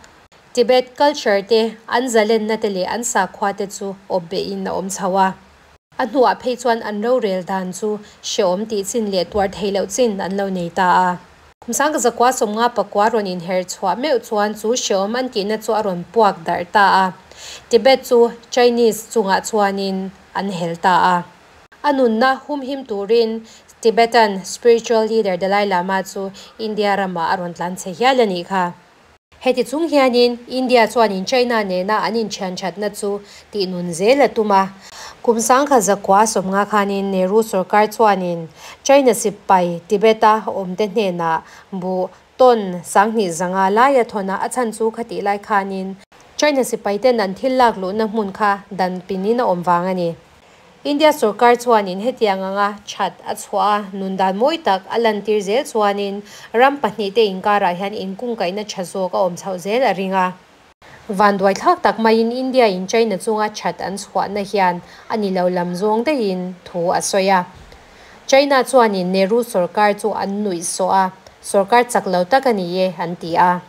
A: Tibet culture te, an zalenna te leh an sakhua te chu awp behin a awm chho a. A hnuah phei chuan an rorel dan chu hrehawm tih chin leh tuar theih loh chin an lo nei ta a. Kum 1959 rawn inher chhuah meuh chuan chu hrehawm an tihna chu a rawn puak darh ta a. Tibet chu Chinese chungah chuanin an hel ta a. A nunna humhim turin Tibetan spiritual leader Dalai Lama chu India ramah a rawn tlan chhe hial a nih kha. Heti chung hianin India chuanin China nena an inthian thatna chu tih nun zel a tum a. Kum 1950 khanin Nehru sorkar chuanin China sipai Tibet-a awmte hnenah buh ton 2500 laia thawn a, a chhan chu khatih lai khanin China sipaiten an thil lak luhna hmun kha dan pinin a awm vang a ni. India sorkar chuanin hetiang anga that a chhuah a, nun dan mawi tak a lantir zel chuanin ram pahnihte inkarah hian inkungkaihna tha zawk a awm chhoh zel a ring a. Vanduai thlak tak maiin India in China chunga that an chhuahna hian a ni lo lam zawng daihin thu a sawi a. China chuanin Nehru sorkar chu an nuih sawh a, sorkar chak lo tak a ni e an ti a.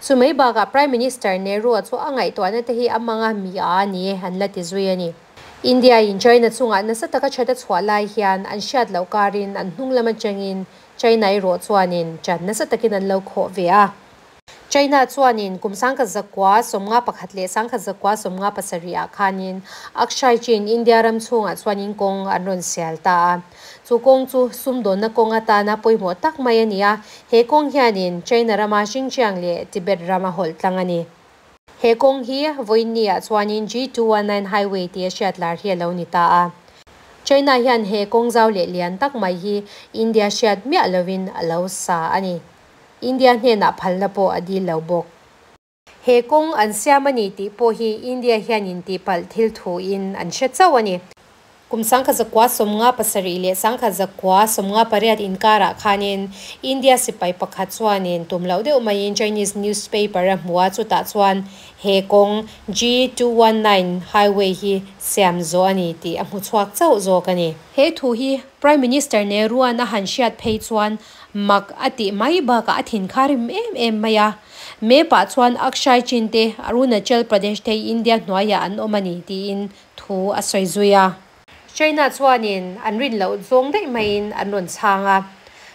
A: Chumai bakah Prime Minister Nehru-a chu a ngaihtuahna te hi a manga mi a a ni e an la ti zui a ni. India in China chungah nasa taka that a chhuah lai hian an hriat loh karin an hnung lam atangin China erawh chuanin chan nasa takin an lo khawh ve a. China chuanin kum 1951 leh 1957 ah khanin Aksai Chin India ram chhungah chuanin kawng an rawn sial ta a. Chu kawng chu sumdawnna kawng atana pawimawh tak mai a ni a, he kawng hianin China rama Xinjiang leh Tibet rama hawlh tlang a ni. He kawng hi vawinia chuanin G219 highway tih a hriat lar hi a lo ni ta a. China hian he kawng zau leh lian tak mai hi India hriat miah lovin a lo sa a ni. India hnenah phalna pawh a dil lo bawk. He kawng an siam a ni tih pawh hi India hianin tihpalh thil thuin an hre chauh a ni. Kum 1957 leh 1958 inkarah khanin India sipai pakhat chuanin tum loh deuh maiin Chinese newspaper a hmu a, chutah chuan he kawng G219 highway hi siam zawh a ni tih a hmu chhuak chauh zawk a ni. He thu hi Prime Minister Nehru-a'n a han hriat phei chuan mak a tih mai bakah a thin kha rim em em mai a. Map-ah chuan Aksai Chin te Arunachal Pradesh te India hnuaiah an awm a ni tiin thu a sawi zui a. China chuanin an rin loh zawng daih maiin an rawn chhang a.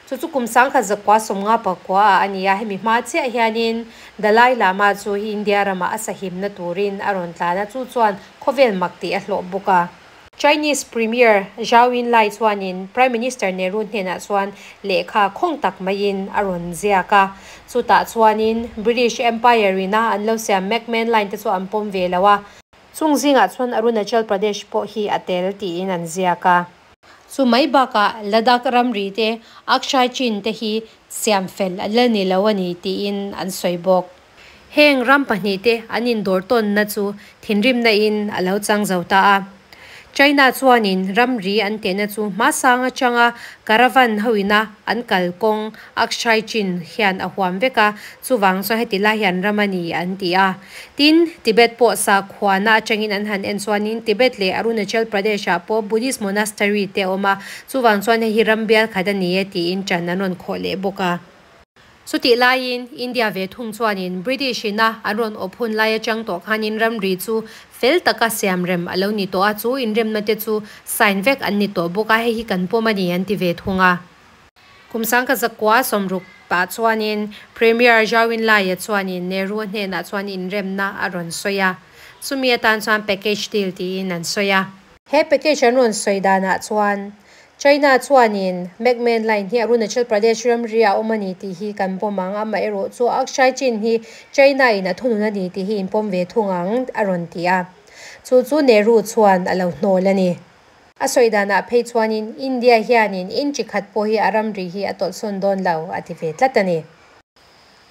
A: Chu chu kum 1959 ah a ni a, hemi hma chiah hianin Dalai Lama chu India ramah a sahimna turin a rawn tlan a, chu chuan khawvel mak tih a hlawh bawk a. Chinese Premier Zhao Enlai chuanin Prime Minister Nehru hnenah chuan lehkha khawng tak maiin a rawn ziak a, chutah chuanin British Empire ina an lo siam McMahon Line te chu an pawm ve lo a, chung zingah chuan Arunachal Pradesh pawh hi a tel tiin an ziak a. Chu mai bakah Ladakh ramri te, Aksai Chin te hi siam fel a la ni lo a ni tiin an sawi bawk. Heng ram pahnihte an indawr tawnna chu thinrimna in a lo chang zo ta a. China chuanin ramri an tehna chu hmasang atanga caravan hoina an kalkawng Aksai Chin hian a huam vek a, chuvang chuan heti lai hian ram a ni an ti a. Tin, Tibet pawh sakhuana atangin an han en chuanin Tibet leh Arunachal Pradesh ah pawh Buddhist monastery te a awm a, chuvang chuan hei hi ram bial khat a ni e tiin ṭan an rawn khawh leh bawk a. Chutih laiin India ve thung chuanin British ina an rawn awp hun lai atang tawh khanin ramri chu fel taka siam rem a lo ni tawh a, chu inremna te chu sign vek an ni tawh bawk a, hei hi kan pawm a ni an ti ve thung a. Kum 1960 ah chuanin Premier Zhao Enlai-a chuanin Nehru hnenah chuan inremna a rawn sawi a, chumi atan chuan package deal tiin an sawi a. He package an rawn sawi danah chuan China chuanin McMahon Line hi Arunachal Pradesh ramri a awm a ni tih hi kan pawm ang, amaherawh chu Aksai Chin hi China in a thunun a ni tih hi in pawm ve thung ang a rawn ti a, chu chu Nehru chuan a lo hnawl a ni. A sawi danah phei chuanin India hianin inchi khat pawh hi a ramri hi a tawlhsawn dawn lo a ti ve tlat a ni.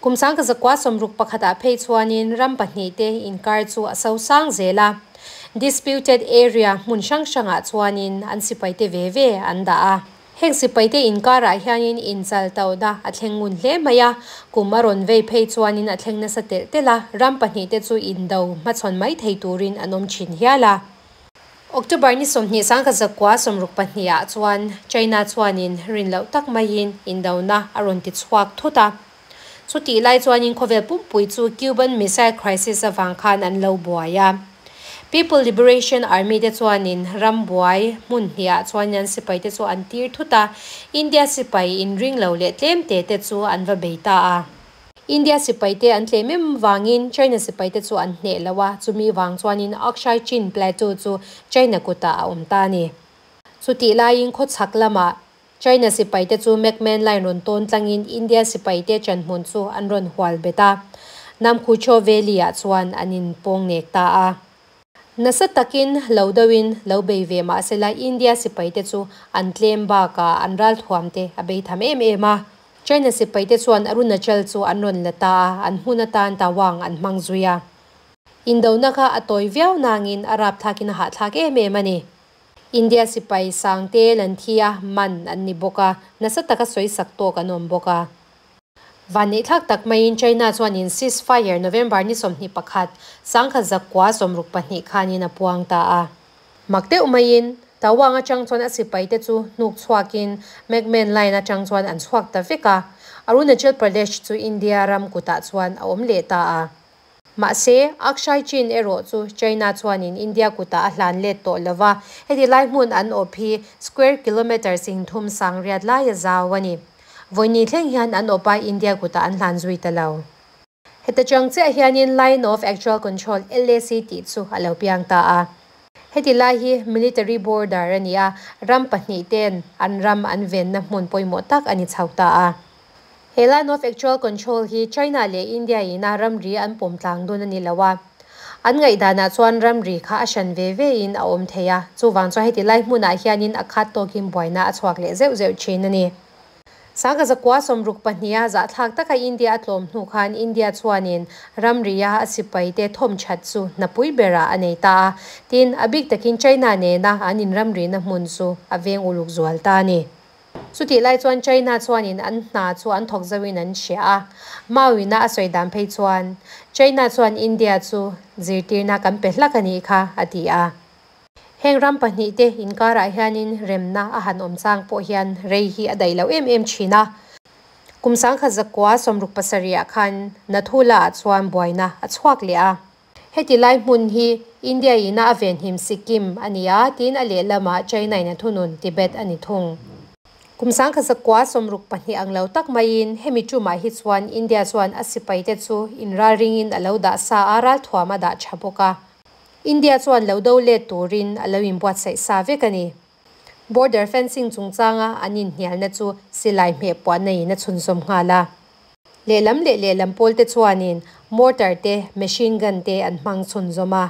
A: Kum 1961 ah phei chuanin ram pahnihte inkar chu a sosang zel a. Disputed area hmun hrang hrangah chuanin an sipaite ve ve an dah a. Heng sipaite inkarah hianin inchal tauhna a thleng ngun hle mai a, kum a rawn vei phei chuanin a thleng nasa telh telh a, ram pahnihte chu indo hmachhawn mai thei turin an awm thin hial a. October ni 20 1962 ah chuan China chuanin rin loh tak maiin indona a rawn ti chhuak thut a. Chutih lai chuanin khawvel pumpui chu Cuban Missile Crisis avang khan an lo buai a. People Liberation Army te chuanin ram buai hmun hniah chuan an sipai te chu an tir thut a, India sipai inring lo leh tlem te te chu an va bei ta a. India sipai te an tlem em vangin China sipai te chu an hneh lo a, chumi vang chuanin Aksai Chin Plateau chu China kutah a awm ta a ni. Chutih laiin khawchhak lamah China sipai te chu McMahon Line rawn tawn tlangin India sipai te chanhmun chu an rawn hual bet a, Namkhucho Valley ah chuan an inpawng nek ta a. Nasa takin lo deuhin lo bei ve mahsela India sipai te chu an tlem bakah an ralthuam te a bei tham em em a. China sipai te chuan Arunachal chu an rawn la ta a, an hmun atan Tawang an hmang zui a. Indona kha a tawi viau nangin a rapthlakin a hahthlak em em a ni. India sipai sang te lan thi a, man an ni bawk a, nasa taka sawi sak tawk an awm bawk a. Vanneihthlak tak maiin China chuanin ceasefire November ni 21, 1962 khanin a puang ta a. Mak deuh maiin Tawang atang chuan a sipai te chu hnuk chhuakin McMahon Line atang chuan an chhuak ta vek a, Arunachal Pradesh chu India ram kutah chuan a awm leh ta a. Mahse, Aksai Chin erawh chu China chuanin India kutah a hlan let tawh lo va, heti lai hmun an awp hi square kilometre 38 lai a zau a ni. Vawiin thleng hian an awp a, India kutah an hlan zui ta lo. Heta chang chiah hianin Line of Actual Control, LAC tih chu a lo piang ta a. Heti lai hi military border a ni a, ram pahnih ten an ram an venna hmun pawimawh tak a ni chho ta a. He Line of Actual Control hi China leh India ina ramri an pawm tlang dawn a ni lo a. An ngaihdanah chuan ramri kha a hran ve ve in a awm thei a, chuvang chuan heti lai hmunah hianin a khat tawkin buaina a chhuak leh zeuh zeuh thin a ni. 1962 a zahthlak taka India a tlawm hnu khan India chuanin ramria a sipai te thawm that chu hnapui berah a nei ta a, tin a bik takin China nena an inramrina hmun chu a veng uluk zual ta a ni. Chutih lai chuan China chuanin an hna chu an thawk zauhin an hria a, Mauina a sawi dan phei chuan China chuan India chu zirtirna kan pe hlak a nih kha a ti a. Heng ram pahnih te inkarah hianin remna a han awm chang pawh hian rei hi a daih lo em em thin a. Kum 1967 ah khan Nathula ah chuan buaina a chhuak leh a. Heti lai hmun hi India ina a venhim Sikkim a ni a, tin a lehlamah China in a thunun Tibet a ni thung. Kum 1962 ang lo tak maiin hemi tumah hi chuan India chuan a sipaite chu inralringin a lo dah sa a, ralthuam a dah tha bawk a. India chuan lo do let turin a lo inbuatsaih sa vek a ni. Border fencing chungchanga an inhnialna chu silai hmeh puahna in a chhunzawm nghal a. Lehlam leh lehlam pawlte chuanin mortar te, machine gun te an hmang chhunzawm a.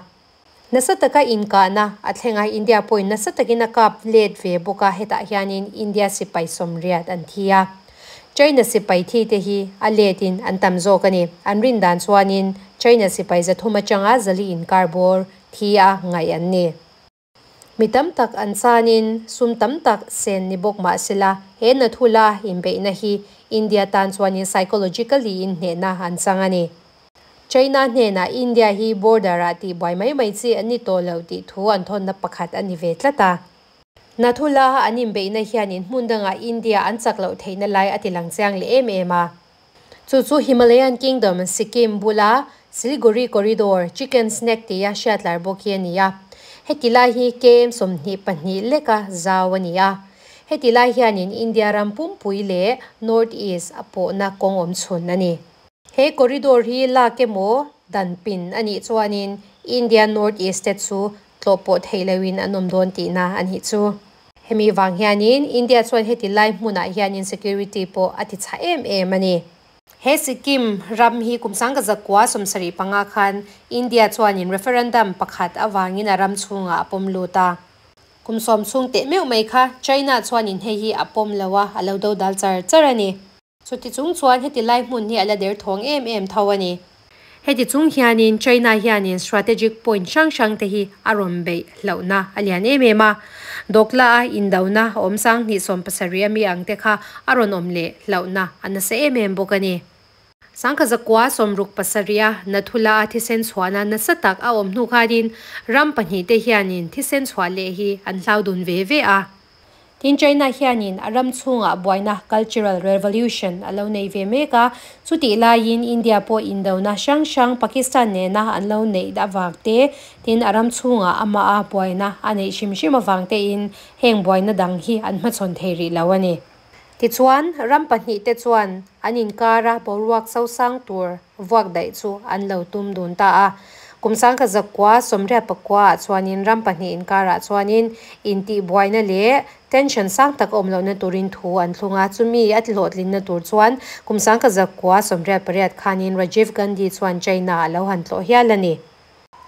A: Nasa taka inkahna a thleng a, India pawhin nasa takin a kap let ve bawk a, hetah hianin India sipai 80 an thi a. China sipai thi te hi a letin an tam zawk a ni. An rin dan chuanin China sipai 300 atanga 400 inkar bawr thi a ngaih an ni. Mi tam tak an chanin sum tam tak sen ni bawk mah sela, he Nathula inbeihna hi India tan chuanin psychologically in hnehna an chang a ni. China hnena India hi border ah tih buai mai mai chi an ni tawh lo tih thu an thawnna pakhat a ni ve tlat a. Nathula an inbeihna hianin hmun dangah India an chak loh theihna lai a ti lang chiang leh em em a. Chu chu Himalayan Kingdom Sikkim bula Siliguri Corridor Chicken's Neck tia hriatlar bawk hi a ni a. Heti lai hi KM 22 leka zau a ni a. Heti lai hianin India ram pumpui leh North East a pawhna kawng awm chhun a ni. He corridor hi lak emaw dan pin a nih chuanin India North East te chu tlawh pawh theih loin an awm dawn tihna a nih chu. Hemi vang hianin India chuan heti lai hmunah hianin security pawh a ti chha em em a ni. He Sikkim ram hi kum 1975 khan India chuanin referendum pakhat awangin a ram chhungah a pawm lut a. Kum sawm chhung teh meuh mai kha China chuanin hei hi a pawm lo a, a lo do dal char char a ni. Chuti chung chuan heti lai hmun hi a la der thawng em em tho a ni. Heti chung hianin China hianin strategic point hrang hrang te hi a rawn beih hlauhna a lian em em a. Dokla a indona awm 2017 ami ang te kha a rawn awm leh hlauhna a nasa em em bawk a ni. 1967 a Nathula a thisen chhuahna nasa tak a awm hnu khanin ram pahnih te hianin thisen chhuah leh hi an hlau dun ve ve a. Tin China hianin a ram chhungah buaina cultural revolution a lo nei ve mek a, chutih laiin India pawh indona hrang hrang Pakistan nena an lo neih avang te, tin a ram chhungah amah a buaina a neih hrim hrim avang tein heng buaina dang hi an hmachhawn thei rih lo a ni. Tichuan ram pahnih te chuan an inkara boruak sosang tur vuak daih chu an lo tum dun ta a. Kum 1989 ah chuanin ram pahnih inkarah chuanin intih buaina leh tension sang tak awm lohna turin thu an thlung a. Chumi a hlawhtlinna tur chuan kum 1988 khanin Rajiv Gandhi chuan China a lo han tlawh hial a ni.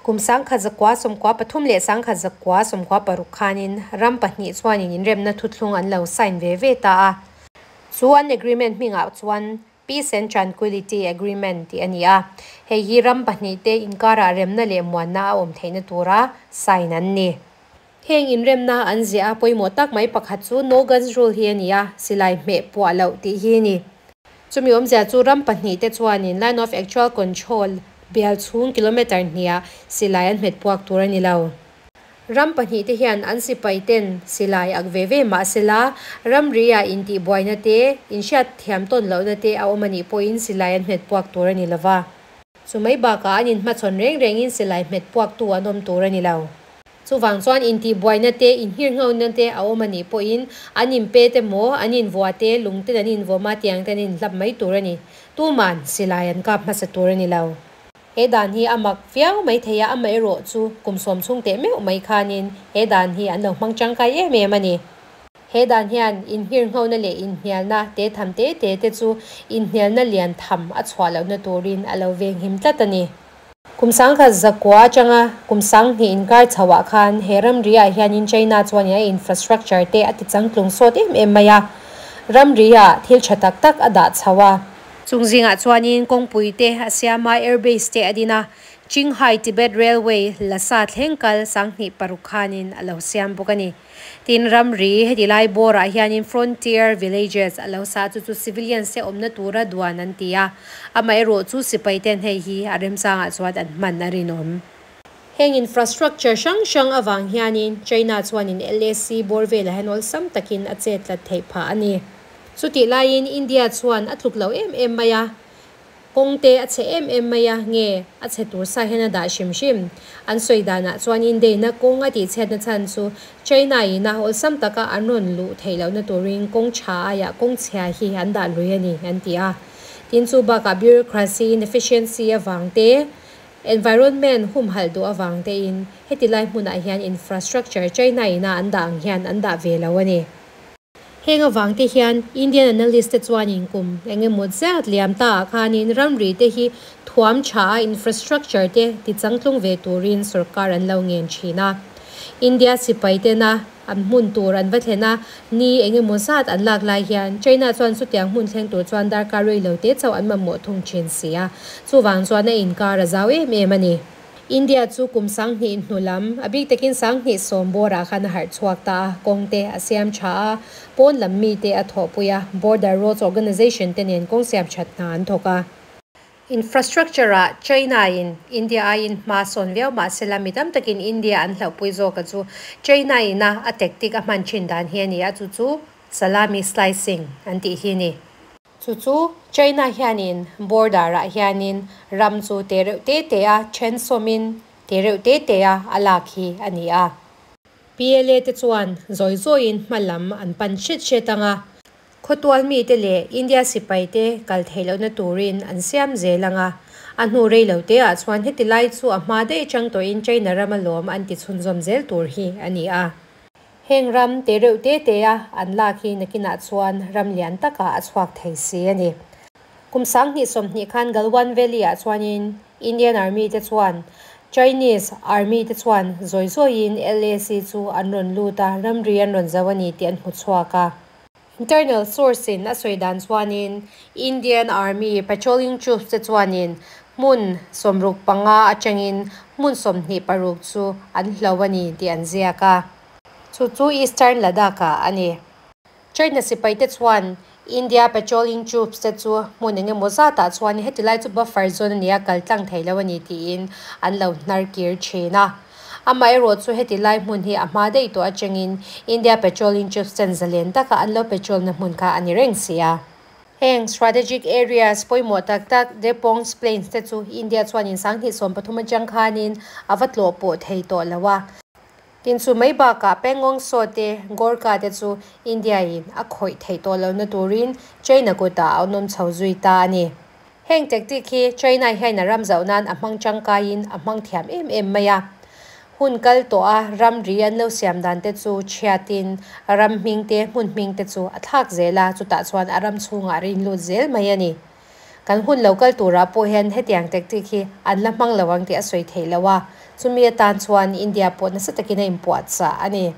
A: Kum 1993 leh 1996 khanin ram pahnih chuanin inremna thuthlung an lo sign ve ve ta a. Chu an agreement hmingah chuan Peace and Tranquility Agreement tih a ni a. Hei hi ram pahnih te inkarah remna leh muanna a awm theihna tura sign an ni. Heng inremna an ziah a pawimawh tak mai pakhat chu no guns rule hi a ni a, silai hmeh puah loh tih hi a ni. Chumi awmzia chu ram pahnih te chuanin line of actual control bial chhung kilometer hniah silai an hmet puak tur a ni lo. Ram pahnih te hian an sipai ten silai ak ve ve mah sela, ram ria intih buaina te, inhriat thiam tawn lohna te a awm a nih pawhin silai an hmet puak tur a ni lova. Chumai bakah an inhmachhawn reng rengin silai hmet puak tu an awm tur a ni lo. Chuwang chuan intih buaina te, inhirnghona te a awm a nih pawhin an inpe te maw, an invua te, lung ten an invawm a, tiang ten an inhlap mai tur a ni. Tuman silai an kap hmasa tur a ni lo. He dan hi a mak viau mai thei a, amah erawh chu kum sawm chhung teh meuh mai khanin he dan hi an lo hmang tangkai em em a ni. He dan hian inhirnghona leh inhnialna te tham te te te chu inhnialna lian tham a chhuah lohna turin a lo veng him tlat a ni. Kum 1900 atanga kum 2000 inkar chhoah khan he ram ria hianin China chuan a infrastructure te a ti changtlung sawt em em mai a. Ram ria thil tha tak tak a dah chhoa. Chungzingah chuanin kawngpui te a siama airbase te a din a. Qinghai Tibet Railway Lhasa thleng kal 2006 khanin a lo siam bawk a ni. Tin ram ri heti lai bawrah hianin frontier villages a lo sa chu chu civilians te awmna tura duan an ti a. Amah erawh chu sipai ten hei hi a remchangah chuan an hman a rinawm. Heng infrastructure hrang hrang awang hianin China chuanin LAC bawr velah hian awlsam takin a chet tlat theih phah a ni. Chutih laiin India chuan a tluk lo em em mai a. Kawng te a chhe em em mai a, nge a chhe tur sa hian a dah hrim hrim. An sawi danah chuan Indeina kawng a tihchhiatna chhan chu China ina awlsam taka an rawn luh theih lohna turin kawng tha aiah kawng chhia hi an dah lui a ni, an ti a. Tin, chu bakah bureaucracy inefficiency avang te, environment humhalh duh avang tein heti lai hmunah hian infrastructure China ina an dah ang hian an dah ve lo a ni. Heng avang te hian Indian analyst te chuanin kum eng emaw zat liam ta ah khanin ramri te hi thuam tha a infrastructure te ti changtlung ve turin sorkar an lo ngen thin a. India sipai tena an hmun tur an va thlen a, ni eng emaw zat an lak lai hian China chuan chutiang hmun thleng tur chuan darkar rei lo te chauh an mamawh thung thin si a, chuvang chuan a inkar a zau em em a ni. India chu kum 2000 hnu lam, a bik takin 2010 bawrah khan a harh chhuak ta a, kawng te a siam tha a, pawn lam mi te a thawhpui a, Border Roads Organisation te nen kawng siam that hna an thawk a. Infrastructure ah China in India aiin hma sawn viau mah sela mi tam takin India an hlauhpui zawk a chu China ina a tactic a hman thin dan hi a ni a, chu chu Salami slicing an tih hi a ni. Chu chu China hianin border ah hianin ram chu te reuh te te a then sawmin te reuh te te a a lak hi a ni a. PLA te chuan zawi zawiin hma lam an pan hret hret ang a, khawtual mite leh India sipai te kal theih lohna turin an siam zel ang a, a hnu rei lo te ah chuan heti lai chu a hma daih atang tawhin China ram a lawm an ti chhunzawm zel tur hi a ni a. Heng ram te reuh te te a an lak hi nakinah chuan ram lian takah a chhuak thei si a ni. Kum 2020 khan Galwan Valley ah chuanin Indian Army te chuan Chinese Army te chuan zawi zawiin LAC chu an rawn lut a, ramri an rawn zo a ni tih an hmu chhuak a. Internal source in a sawi dan chuanin Indian Army patrolling troops te chuanin hmun 65 atangin hmun 26 chu an hlo a ni tih an ziak a. Chu chu Eastern Ladakh ah a ni. China sipai te chuan India patrolling troops te chu hmun eng emaw zatah chuan heti lai chu buffer zone a ni a, kal tlang thei lo a ni tiin an lo hnar kir thin a. Amaherawh chu heti lai hmun hi a hma daih tawh atangin India patrolling troops ten zalen taka an lo patrol na hmun kha a ni reng si a. Heng strategic areas pawimawh tak tak Depong's Plains te chu India chuanin 2013 atang khanin a va tlawh pawh thei tawh lo a. Tin chu mai bakah Pangong Tso te Gorkha te chu India in a khawih theih tawh lohna turin China kutah a awm chho zui ta a ni. Heng tactic hi China hian a ram zauh nan a hmang tangkaiin a hmang thiam em em mai a. Hun kal tawh a ramri an lo siam dan te chu chhiatin ram hming te hmun hming te chu a thlak zel a, chutah chuan a ram chhungah rin lut zel mai a ni. Kan hun lo kal turah pawh hian hetiang tactic hi an la hmang lo ang tih a sawi theih lo a, chumi atan chuan India pawh nasa takin a inpuah chah a ni.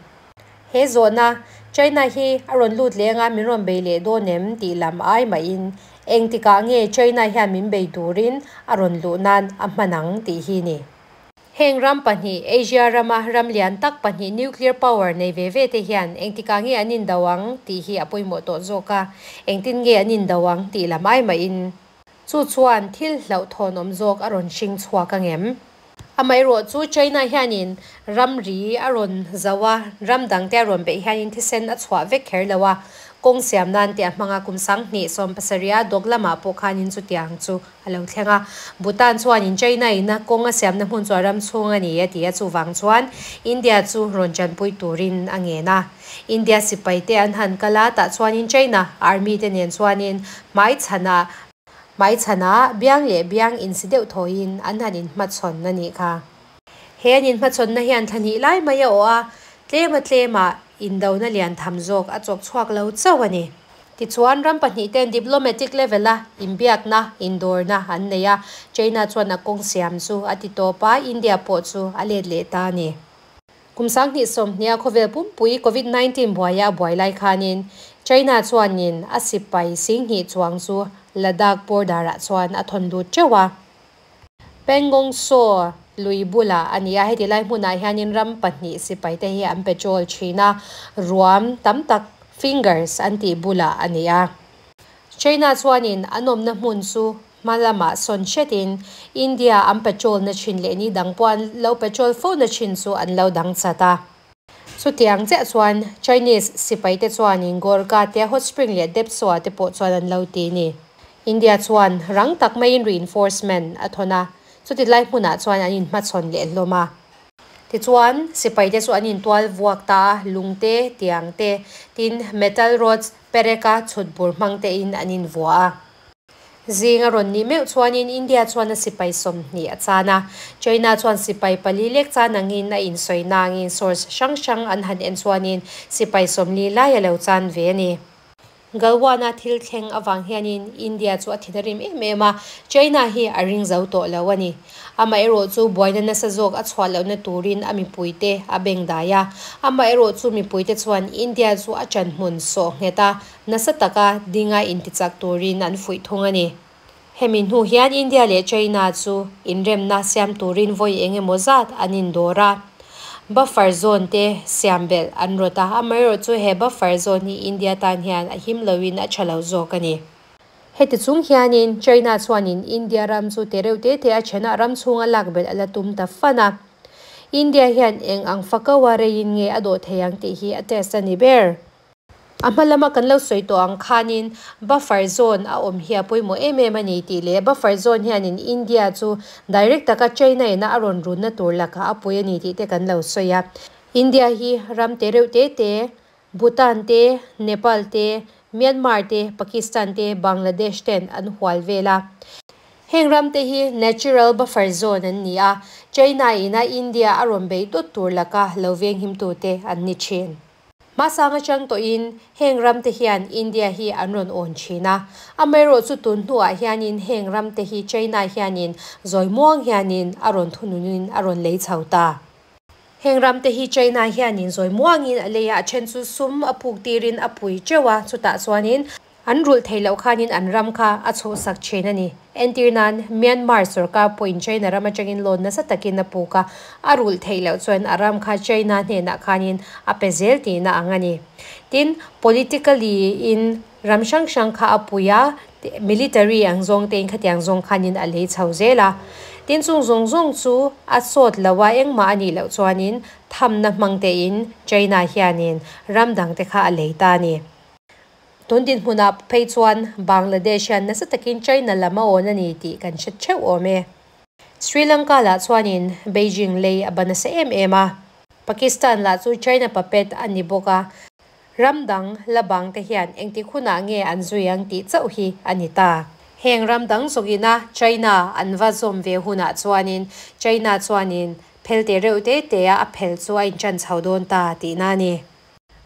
A: He zawhna, China hi a rawn lut leng a min rawn bei leh dawn em tih lam ai mahin engtikah nge China hian min bei turin a rawn luh nan a hman ang tih hi ni. Heng ram pahnih, Asia rama ram lian tak pahnih nuclear power nei ve ve te hian engtikah nge an indo ang tih hi a pawimawh tawh zawk a, engtin nge an indo ang tih lam ai mahin chu chuan thil hlauhthawn awm zawk a rawn hring chhuak ang em. Amaherawh chu China hianin ramri a rawn zo a, ram dang te a rawn beih hianin thisen a chhuah vek kher lo a, kawng siam nan te a hmang a, kum 2017 a dawk lamah pawh khanin chutiang chu a lo thleng a. Bhutan chuanin China ina kawng a siamna hmun chu a ram chhung a ni a ti a, chuvang chuan India chu rawn chanpui turin a ngen a. India sipai te an han kal a, tah chuanin China Army te nen chuanin hmai chhanah hmai chhanah biang leh biang insi deuh thawiin an han inhmachhawn a nih kha. He an inhmachhawnna hian thlahnih lai mai a awh a, tlema tlema indona lian tham zawk a chawk chhuak lo chauh a ni. Tichuan ram pahnih ten diplomatic level a inbiakna indawrna an nei a, China chuan a kawng siam chu a ti tawp a, India pawh chu a let leh ta a ni. Kum 2020 a khawvel pumpui COVID-19 buaia a buai lai khanin China chuanin a sipai 2000 chuang chu Ladakh border ah chuan a thawn lut teuh a. Pangong Tso lui bulah a ni a, heti lai hmunah hianin ram pahnih sipai te hi an patrol thin a, ruam tam tak fingers an tih bulah a ni a. China chuanin an awmna hmun chu hma lamah sawn hretin India an patrol na thin leh ni dang pawh an lo patrol fo na thin chu an lo dang chat a. Chutiang chiah chuan Chinese sipai te chuanin Gorkha te Hot Spring leh Depso ah te pawh chuan an lo ti a ni. India chuan rang tak maiin reinforcement a thawn a, chuti lai hmunah chuan an inhmachhawn leh hlawm a. Tichuan, sipaite chu an intual vuak ta a, lung te, tiang te, tin metal rods pereka chhut bur hmang tein an invuah a. Zing a rawn nih meuh chuanin India chuan a sipai 20 a chan a, China chuan sipai pali lek chan angin a insawi nangin source hrang hrang an han en chuanin sipai 40 lai a lo chan ve a ni. Galwan-a thil thleng avang hianin India chu a thin a rim em em a, China hi a ring zo tawh lo a ni. Amaherawhchu buaina nasa zawk a chhuah lohna turin a mipuite a beng dai a. Amaherawhchu mipuite chuan India chu a ṭanhmun sawh nghet a, nasa taka dinga intichak turin an fuih thung a ni. Hemi hnu hian India leh China chu inremna siam turin vawi eng emaw zat an indawr a. Buffer zone te siam belh an rawt a, amaherawhchu he buffer zone hi India tan hian a him loin a tha lo zawk a ni. Heti chung hianin China chuanin India ram chu te reuh te te a then a, ram chhunga lak belh a la tum ta fan a. India hian eng ang fakaua reiin nge a dawh thei ang tih hi a test a ni ber. A hma lama kan lo sawi tawh ang khanin buffer zone a awm hi a pawimawh em em a ni tih leh buffer zone hianin India chu direct taka China ina a rawn runna tur lakah a pawi a ni tih te kan lo sawi a. India hi ram te reuh te te, Bhutan te, Nepal te, Myanmar te, Pakistan te, Bangladesh ten an hual vel a. Heng ram te hi natural buffer zone an ni a, China ina India a rawn bei dawt tur laka lo venghim tute an ni thin. Hmasang atang tawhin heng ram te hian India hi an rawn awn thin a, amaherawhchu tun hnuah hianin heng ram te hi China hianin zawi muang hianin a rawn thununin a rawn lei chho ta. Heng ram te hi China hianin zawi muangin a lei a, a then chu sum a puk tirin a pui teuh a, chutah chuanin an rulh theih loh khanin an ram kha a chhuhsak thin a ni. Entir nan, Myanmar sorkar pawhin China ram atangin loan nasa takin a puk a, a rulh theih loh chuan a ram kha China hnenah khanin a pe zel tihna ang a ni. Tin, politically in ram hrang hrang kha a pui a, military ang zawng tein khatiang zawng khanin a lei chho zel a. Tin, chung zawng zawng chu a sawt lo a, engmah a nih loh chuanin thamna hmang tein China hianin ram dangte kha a lei ta a ni. Tun dinhmunah phei chuan Bangladesh hian nasa takin China lam a awn a ni tih kan hre theuh awm e. Sri Lanka lah chuanin Beijing lei a ba nasa em em a, Pakistan lah chu China puppet a ni bawk a, ram dang la bang te hian engtik hunah nge an zui ang tih chauh hi a ni ta. Heng ram dang zawkina China an va zawm ve hunah chuanin China chuanin phel te reuh te te a a phel chu a inchan chho dawn ta tihna a ni.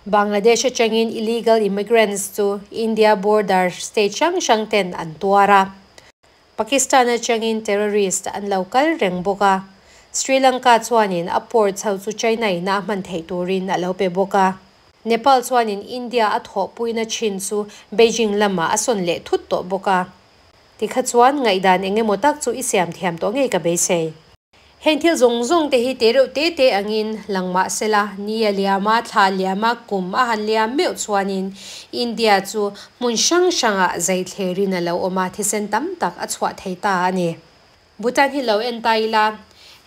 A: Bangladesh atangin illegal immigrants chu India border state hrang hrang ten an tuar a. Pakistan atangin terrorist an lo kal reng bawk a. Sri Lanka chuanin a port chho chu China in a hman theih turin a lo pe bawk a. Nepal chuanin India a thawhpuina chin chu Beijing lamah a sawn leh thut tawh bawk a. Tikha chuan ngaihdan engemaw tak chu i siam thiam tawh ngei ka beisei. Heng thil zawng zawng te hi te reuh te te angin lang mah sela, ni a liam a, thla a liam a, kum a han liam meuh chuanin India chu hmun hrang hrangah zai thlerin a lo awm a, thisen tam tak a chhuah thei ta a ni. Bhutan hi lo en ta ila,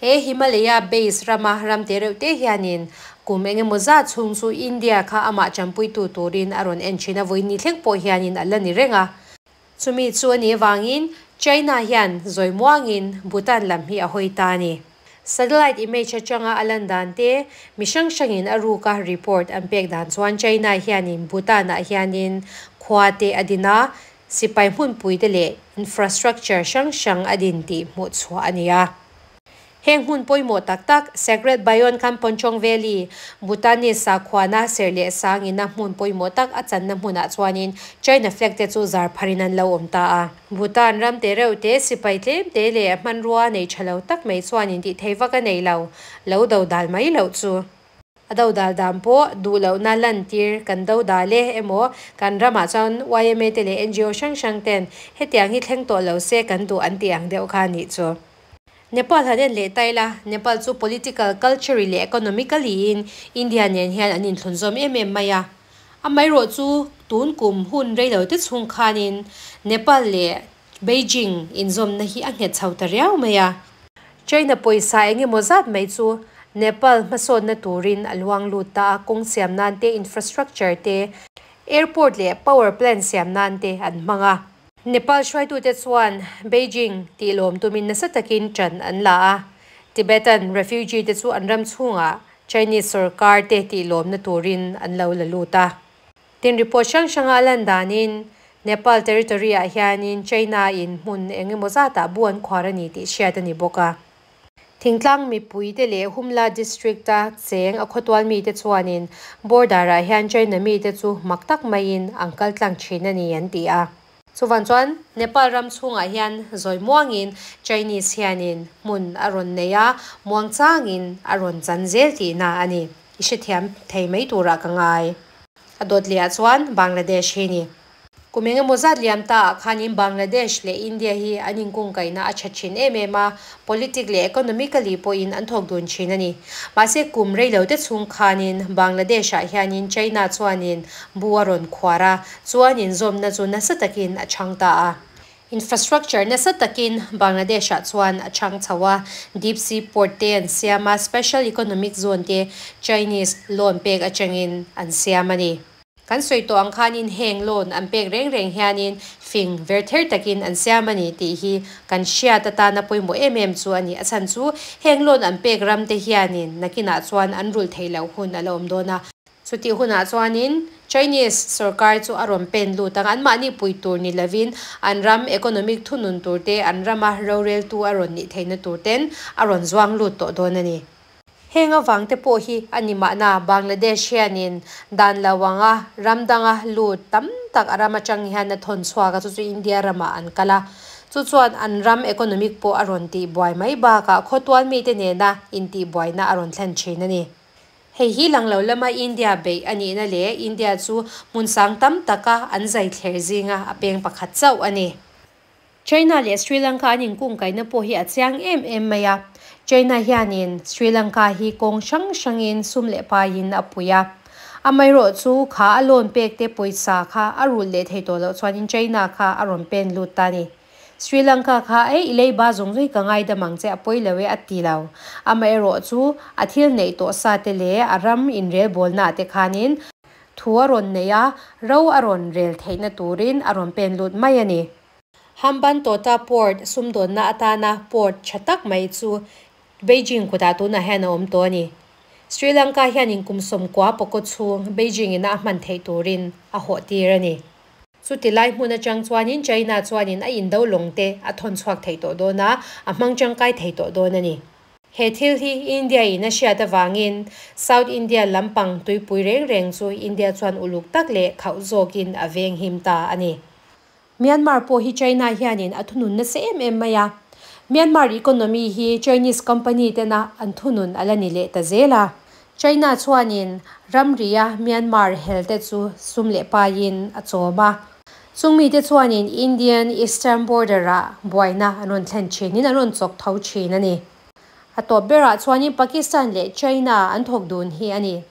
A: he Himalaya base rama ram te reuh te hianin kum engemaw zat chhung chu India kha amah tanpuitu turin a rawn en thin a, vawiin thleng pawh hianin a la ni reng a. Chumi chu a nih avangin China hian zawi muangin Bhutan lam hi a hawi ta a ni. Satellite image atanga a lan dan te, mi hrang hrangin a ruka report an pek dan chuan China hianin Bhutan-ah hianin khua te a din a, sipai hmunpui te leh infrastructure hrang hrang a din tih hmuh chhuah a ni a. Heng hmun pawimawh tak tak, Sacred Bayon Khamponchong Valley, Bhutanese sakhuana serh leh sangina hmun pawimawh tak a channa hmunah chuanin China flag te chu zar pharin an lo awm ta a. Bhutan ram te reuh te, sipai tlem te leh hmanrua nei tha lo tak mai chuanin tih thei vak a nei lo, lo do dal mai loh chu. A do dal dan pawh duh lohna lantir kan do dal e emaw kan ramah chuan YMA te leh NGO hrang hrang ten hetiang hi thleng tawh lo se kan duh an tih ang deuh kha a nih chu. Nepal han en leh ta ila, Nepal chu political, culturally leh economically in India nen hian an inthlun zawm em em mai a. Amaherawh chu tun kum hun reilo te chhung khanin Nepal leh Beijing inzawmna hi a nghet chho ta riau mai a. China pawisa engemaw zat mai chu Nepal hmasawnna turin a luang lut ta a, kawng siam nan te, infrastructure te, airport leh power plant siam nan te an hmang a. Nepal hruaitute chuan Beijing tih lawm tumin nasa takin ṭan an la a, Tibetan refugee te chu an ram chhungah Chinese sorkar te tih lawmna turin an lo la lut a. Tin, report hrang hranga a lan danin Nepal territory ah hianin China in hmun eng emaw zatah bu an khuar a ni tih hriat a ni bawk a. Thingtlang mipuite leh Humla district a cheng a khawtual mite chuanin border ah hian China mite chu mak tak maiin an kal tlang thin a ni an ti a. Chuvang chuan Nepal ram chhungah hian zawi muangin Chinese hianin hmun a rawn nei a, muang changin a rawn chan zel tihna a ni. I hrethiam thei mai turah ka ngai. A dawt lehah chuan Bangladesh hi ni. Kum eng emaw zat liam ta ah khanin Bangladesh leh India hi an inkungkaihna a tha thin em em a, politic leh economically pawhin an thawk dun thin a ni. Mahse kum reilo te chhung khanin Bangladesh ah hianin China chuanin bu a rawn khuar a, chuan inzawmna chu nasa takin a chhang ta a. Infrastructure nasa takin Bangladesh ah chuan a chhang chho a, deep sea port te an siam a, special economic zone te Chinese loan pek atangin an siam a ni. Kan sawi tawh ang khanin heng loan an pek reng reng hianin fing ver ther takin an siam a ni tih hi kan hriat atana pawimawh em em chu a ni. A chhan chu heng loan an pek ram te hianin nakinah chuan an rulh theih loh hun a la awm dawn a. Chutih hunah chuanin Chinese sorkar chu a rawn pen lut ang. Anmahni pui tur ni lovin an ram economic thunun tur te, an rama roreltu a rawn nih theihna tur ten a rawn zuang lut tawh dawn a ni. Heng avang te pawh hi a ni mahna Bangladesh hianin dan lo anga ram danga lut tam tak a ram atang hian a thawn chhuak a, chu chu India ramah an kal a. Chu chuan an ram economic pawh a rawn tih buai mai bakah khawtual mite nena intih buaina a rawn thlen thin a ni. Hei hi lang lo lama India beih a nihna leh India chu hmun sang tam taka an zai thler zinga a peng pakhat chauh a ni. China leh Sri Lanka an inkungkaihna pawh hi a chiang em em mai a. China hianin Sri Lanka hi kawng hrang hrangin sum leh paiin a pui a. Amaherawh chu kha a loan pek te pawisa kha a rulh leh thei tawh loh chuanin China kha a rawn pen lut ta a ni. Sri Lanka kha ei i leiba zawng zawng hi ka ngaidam ang che a pawi lo e a ti lo. Amaherawh chu a thil neih tawh sa te leh a ram inrelbawlna ah te khanin thu a rawn nei a, ro a rawn rel theihna turin a rawn pen lut mai a ni. Hambantota Port sumdawnna atana port tha tak mai chu Beijing kutah tunah hian a awm tawh a ni. Sri Lanka hianin kum 90 pawkaw chhung Beijing ina a hman theih turin a hawh tir a ni. Chuti lai hmun atang chuanin China chuanin a indo lawng te a thawn chhuak thei tawh dawn a, a hmang tangkai thei tawh dawn a ni. He thil hi India in a hriat avangin South India lampang tuipui reng reng chu India chuan uluk tak leh khauh zawkin a veng him ta a ni. Myanmar pawh hi China hianin a thunun nasa em em mai a. Myanmar economy hi Chinese company tena an thunun a la ni leh ta zel a. China chuanin ramria Myanmar hel te chu sum leh paiin a chawm a. Chung mite chuanin Indian Eastern border ah buaina an rawn thlen thinin an rawn chawk tho thin a ni. A tawp berah chuanin Pakistan leh China an thawk dun hi a ni.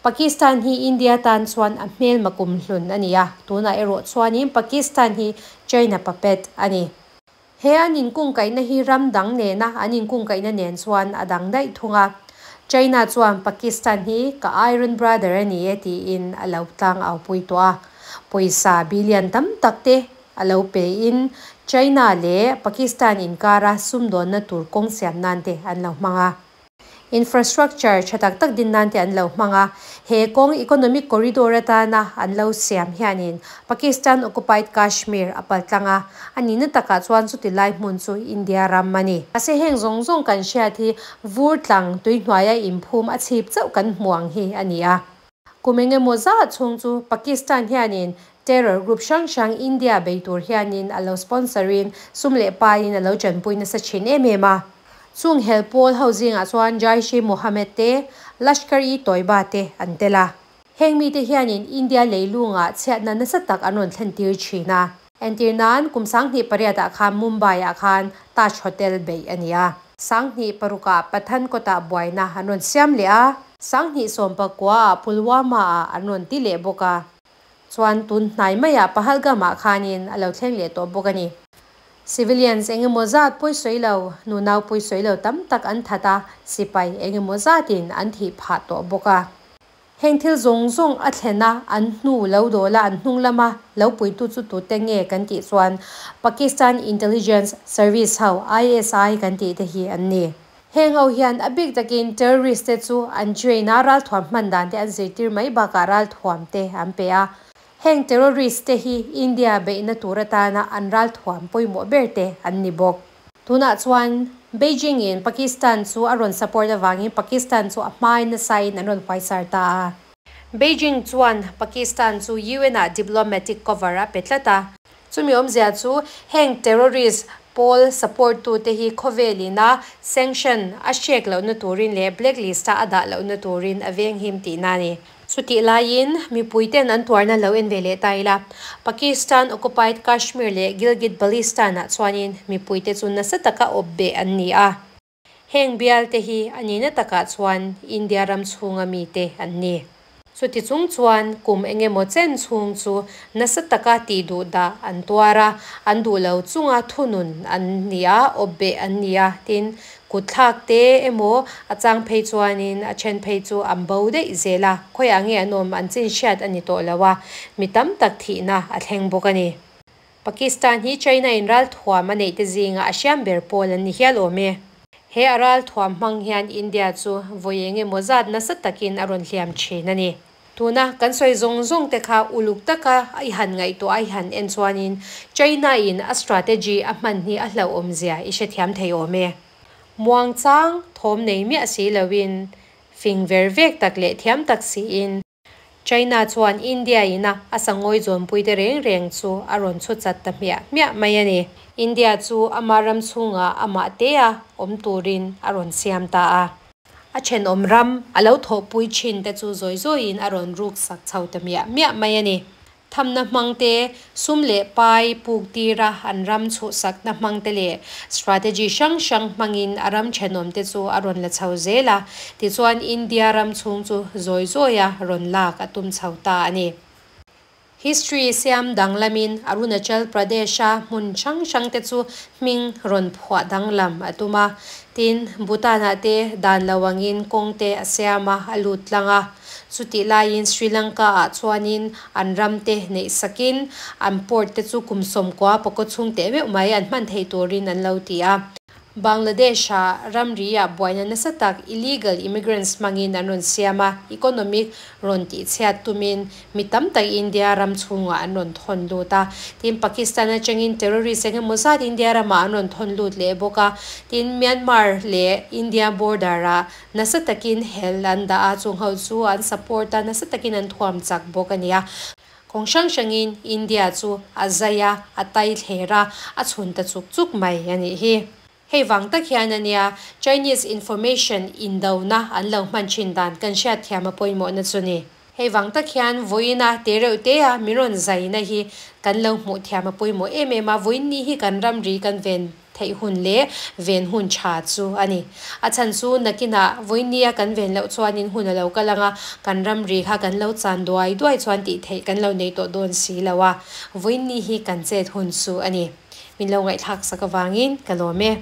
A: Pakistan hi India tan chuan a hmelma kum hlun a ni a, tunah erawh chuanin Pakistan hi China puppet a ni. He an inkungkaihna hi ram dang nena an inkungkaihna nen chuan a dang daih thung a. China chuan Pakistan hi ka iron brother a ni e tiin a lo tlang au pui tawh a. Pawisa billion tam tak te a lo pein China leh Pakistan inkara sumdawnna tur kawng siam nan te an lo hmang a. Infrastructure tha tak tak din nan te an lo hmang a. He kawng economic corridor atana an lo siam hianin Pakistan occupied Kashmir a pal tlang a. A nihna takah chuan chuti lai hmun chu India ram a ni. Mahse heng zawng zawng kan hriat hi vur tlang tui hnuaia inphum a chhip chauh kan hmu ang hi a ni a. Kum eng emaw zah chhung chu Pakistan hianin terror group hrang hrang India bei tur hianin a lo sponsor in sum leh paiin a lo tanpui nasa thin em em a. Chung hel pawl ho zingah chuan Jaish-e-Mohammed te, Lashkar-e-Toiba te an tel a. Heng mite hianin India leilungah chhiatna nasa tak an rawn thlen tir thin a. Entir nan kum 2008 ah khan Mumbai ah khan Taj Hotel beih a ni a. 2006 ah Pathankot ah buaina an rawn siam leh a. 2019 ah Pulwama ah an rawn ti leh bawk a. Chuan tun hnai maiah Pahalgam ah khanin a lo thleng leh tawh bawk a ni. Civilians eng emaw zat pawi sawi lo, nunau pawi sawi lo tam tak an that a, sipai eng emaw zatin an thih phah tawh bawk a. Heng thil zawng zawng a thlen a, an hnu lo dawl a, an hnung lama lo puitu chu tute nge kan tih chuan Pakistan Intelligence Service ho, ISI kan tih te hi an ni. Heng ho hian a bik takin terrorist te chu an train a, ralthuam hman dan te an zirtir mai bakah ralthuam te an pe a. Heng terrorist te hi India beihna tur atana an ralthuam pawimawh ber te an ni bawk. Tunah chuan Beijing in Pakistan chu a rawn support avangin Pakistan chu a hmain nasain an rawn huaisar ta a. Beijing chuan Pakistan chu UN ah diplomatic cover a pe tlat a. Chumi awmzia chu heng terrorist pawl support tute hi khawvel ina sanction a hrek lohna turin leh blacklist a a dah lohna turin a venghim tihna a ni. Chutih laiin mipuiten an tuarna lo en ve leh ta ila, Pakistan occupied Kashmir leh Gilgit-Baltistan-ah chuanin mipuite chu nasa taka awp beh an ni a. Heng bialte hi a nihna takah chuan India ram chhunga mite an ni. Chuti chung chuan kum eng emaw chen chhung chu nasa taka tih duh dah an tuar a, an duh lo chunga thunun an ni a, awp beh an ni a, tin, Kutthlak te emaw a chang phei chuanin a then phei chu an bo daih zel a, khawiah nge an awm an chin hriat a ni tawh lo a, mi tam tak thihna a thleng bawk a ni. Pakistan hi China in ralthuam a neih te zinga a hriam ber pawl an ni hial awm e. He a ralthuam hmang hian India chu vawi eng emaw zat nasa takin a rawn hliam thin a ni. Tuna kan sawi zawng zawng te kha uluk taka i han ngaihtuah a i han en chuanin China in a strategy a hman hi a hlauhawm zia i hrethiam thei awm e. Muangchang thawm nei miah si loin fing ver vek tak leh thiam tak siin China chuan India ina a sangawi zawnpui te reng reng chu a rawn chhu chat ta hmiah hmiah mai a ni. India chu ama ram chhungah amah tea awm turin a rawn siam ta a. A thenawm ram a lo thawhpui thin te chu zawi zawiin a rawn ruk sak chho ta miah miah mai a ni. Thamna hmang te, sum leh pai puk tira an ram chhuhsakna hmang te leh strategy hrang hrang hmangin a ram thenawm te chu a rawn la chho zel a, tichuan India ram chhung chu zawi zawia rawn lak a tum chho ta a ni. History siam danglamin Arunachal Pradesh-a hmun hrang hrangte chu hming rawn phuah danglam a tum a. Tin, Bhutan-ah te dan lo angin kawng te a siam a, a lut tlang a. Chutih laiin Sri Lanka-ah chuanin an ram te neih sakin an port te chu kum 90 pakaw chhung teh meuh mai an hman theih turin an lo ti a. Bangladesh-ah ramri-ah buaina nasa tak illegal immigrants hmangin an rawn siam a, economic rawn tihchhiat tumin mi tam tak India ram chhungah an rawn thawn lut a. Tin, Pakistan atangin terrorist eng emaw zat India ramah an rawn thawn lut leh bawk a. Tin, Myanmar leh India border-ah nasa takin hel an dah a, chung ho chu an support a, nasa takin an thuam chak bawk a nia. Kawng hrang hrangin India chu a zai a, a tai thler a, a chhun ta chuk chuk mai a nih hi. Hei vang tak hian a nia Chinese information indona an lo hman thin dan kan hriatthiam a pawimawhna chu ni. Hei vang tak hian vawiina te reuh te a min rawn zaina hi kan lo hmuh thiam a pawimawh em em a, vawiin ni hi kan ramri kan ven theih hun leh ven hun tha chu a ni. A chhan chu nakinah vawiin nia kan ven loh chuanin hun a lo kal ang a, kan ramri kha kan lo chan duai duai chuan tih theih kan lo nei tawh dawn si lo a, vawiin ni hi kan chet hun chu a ni. Min lo ngaihthlak sak avangin ka lawm e.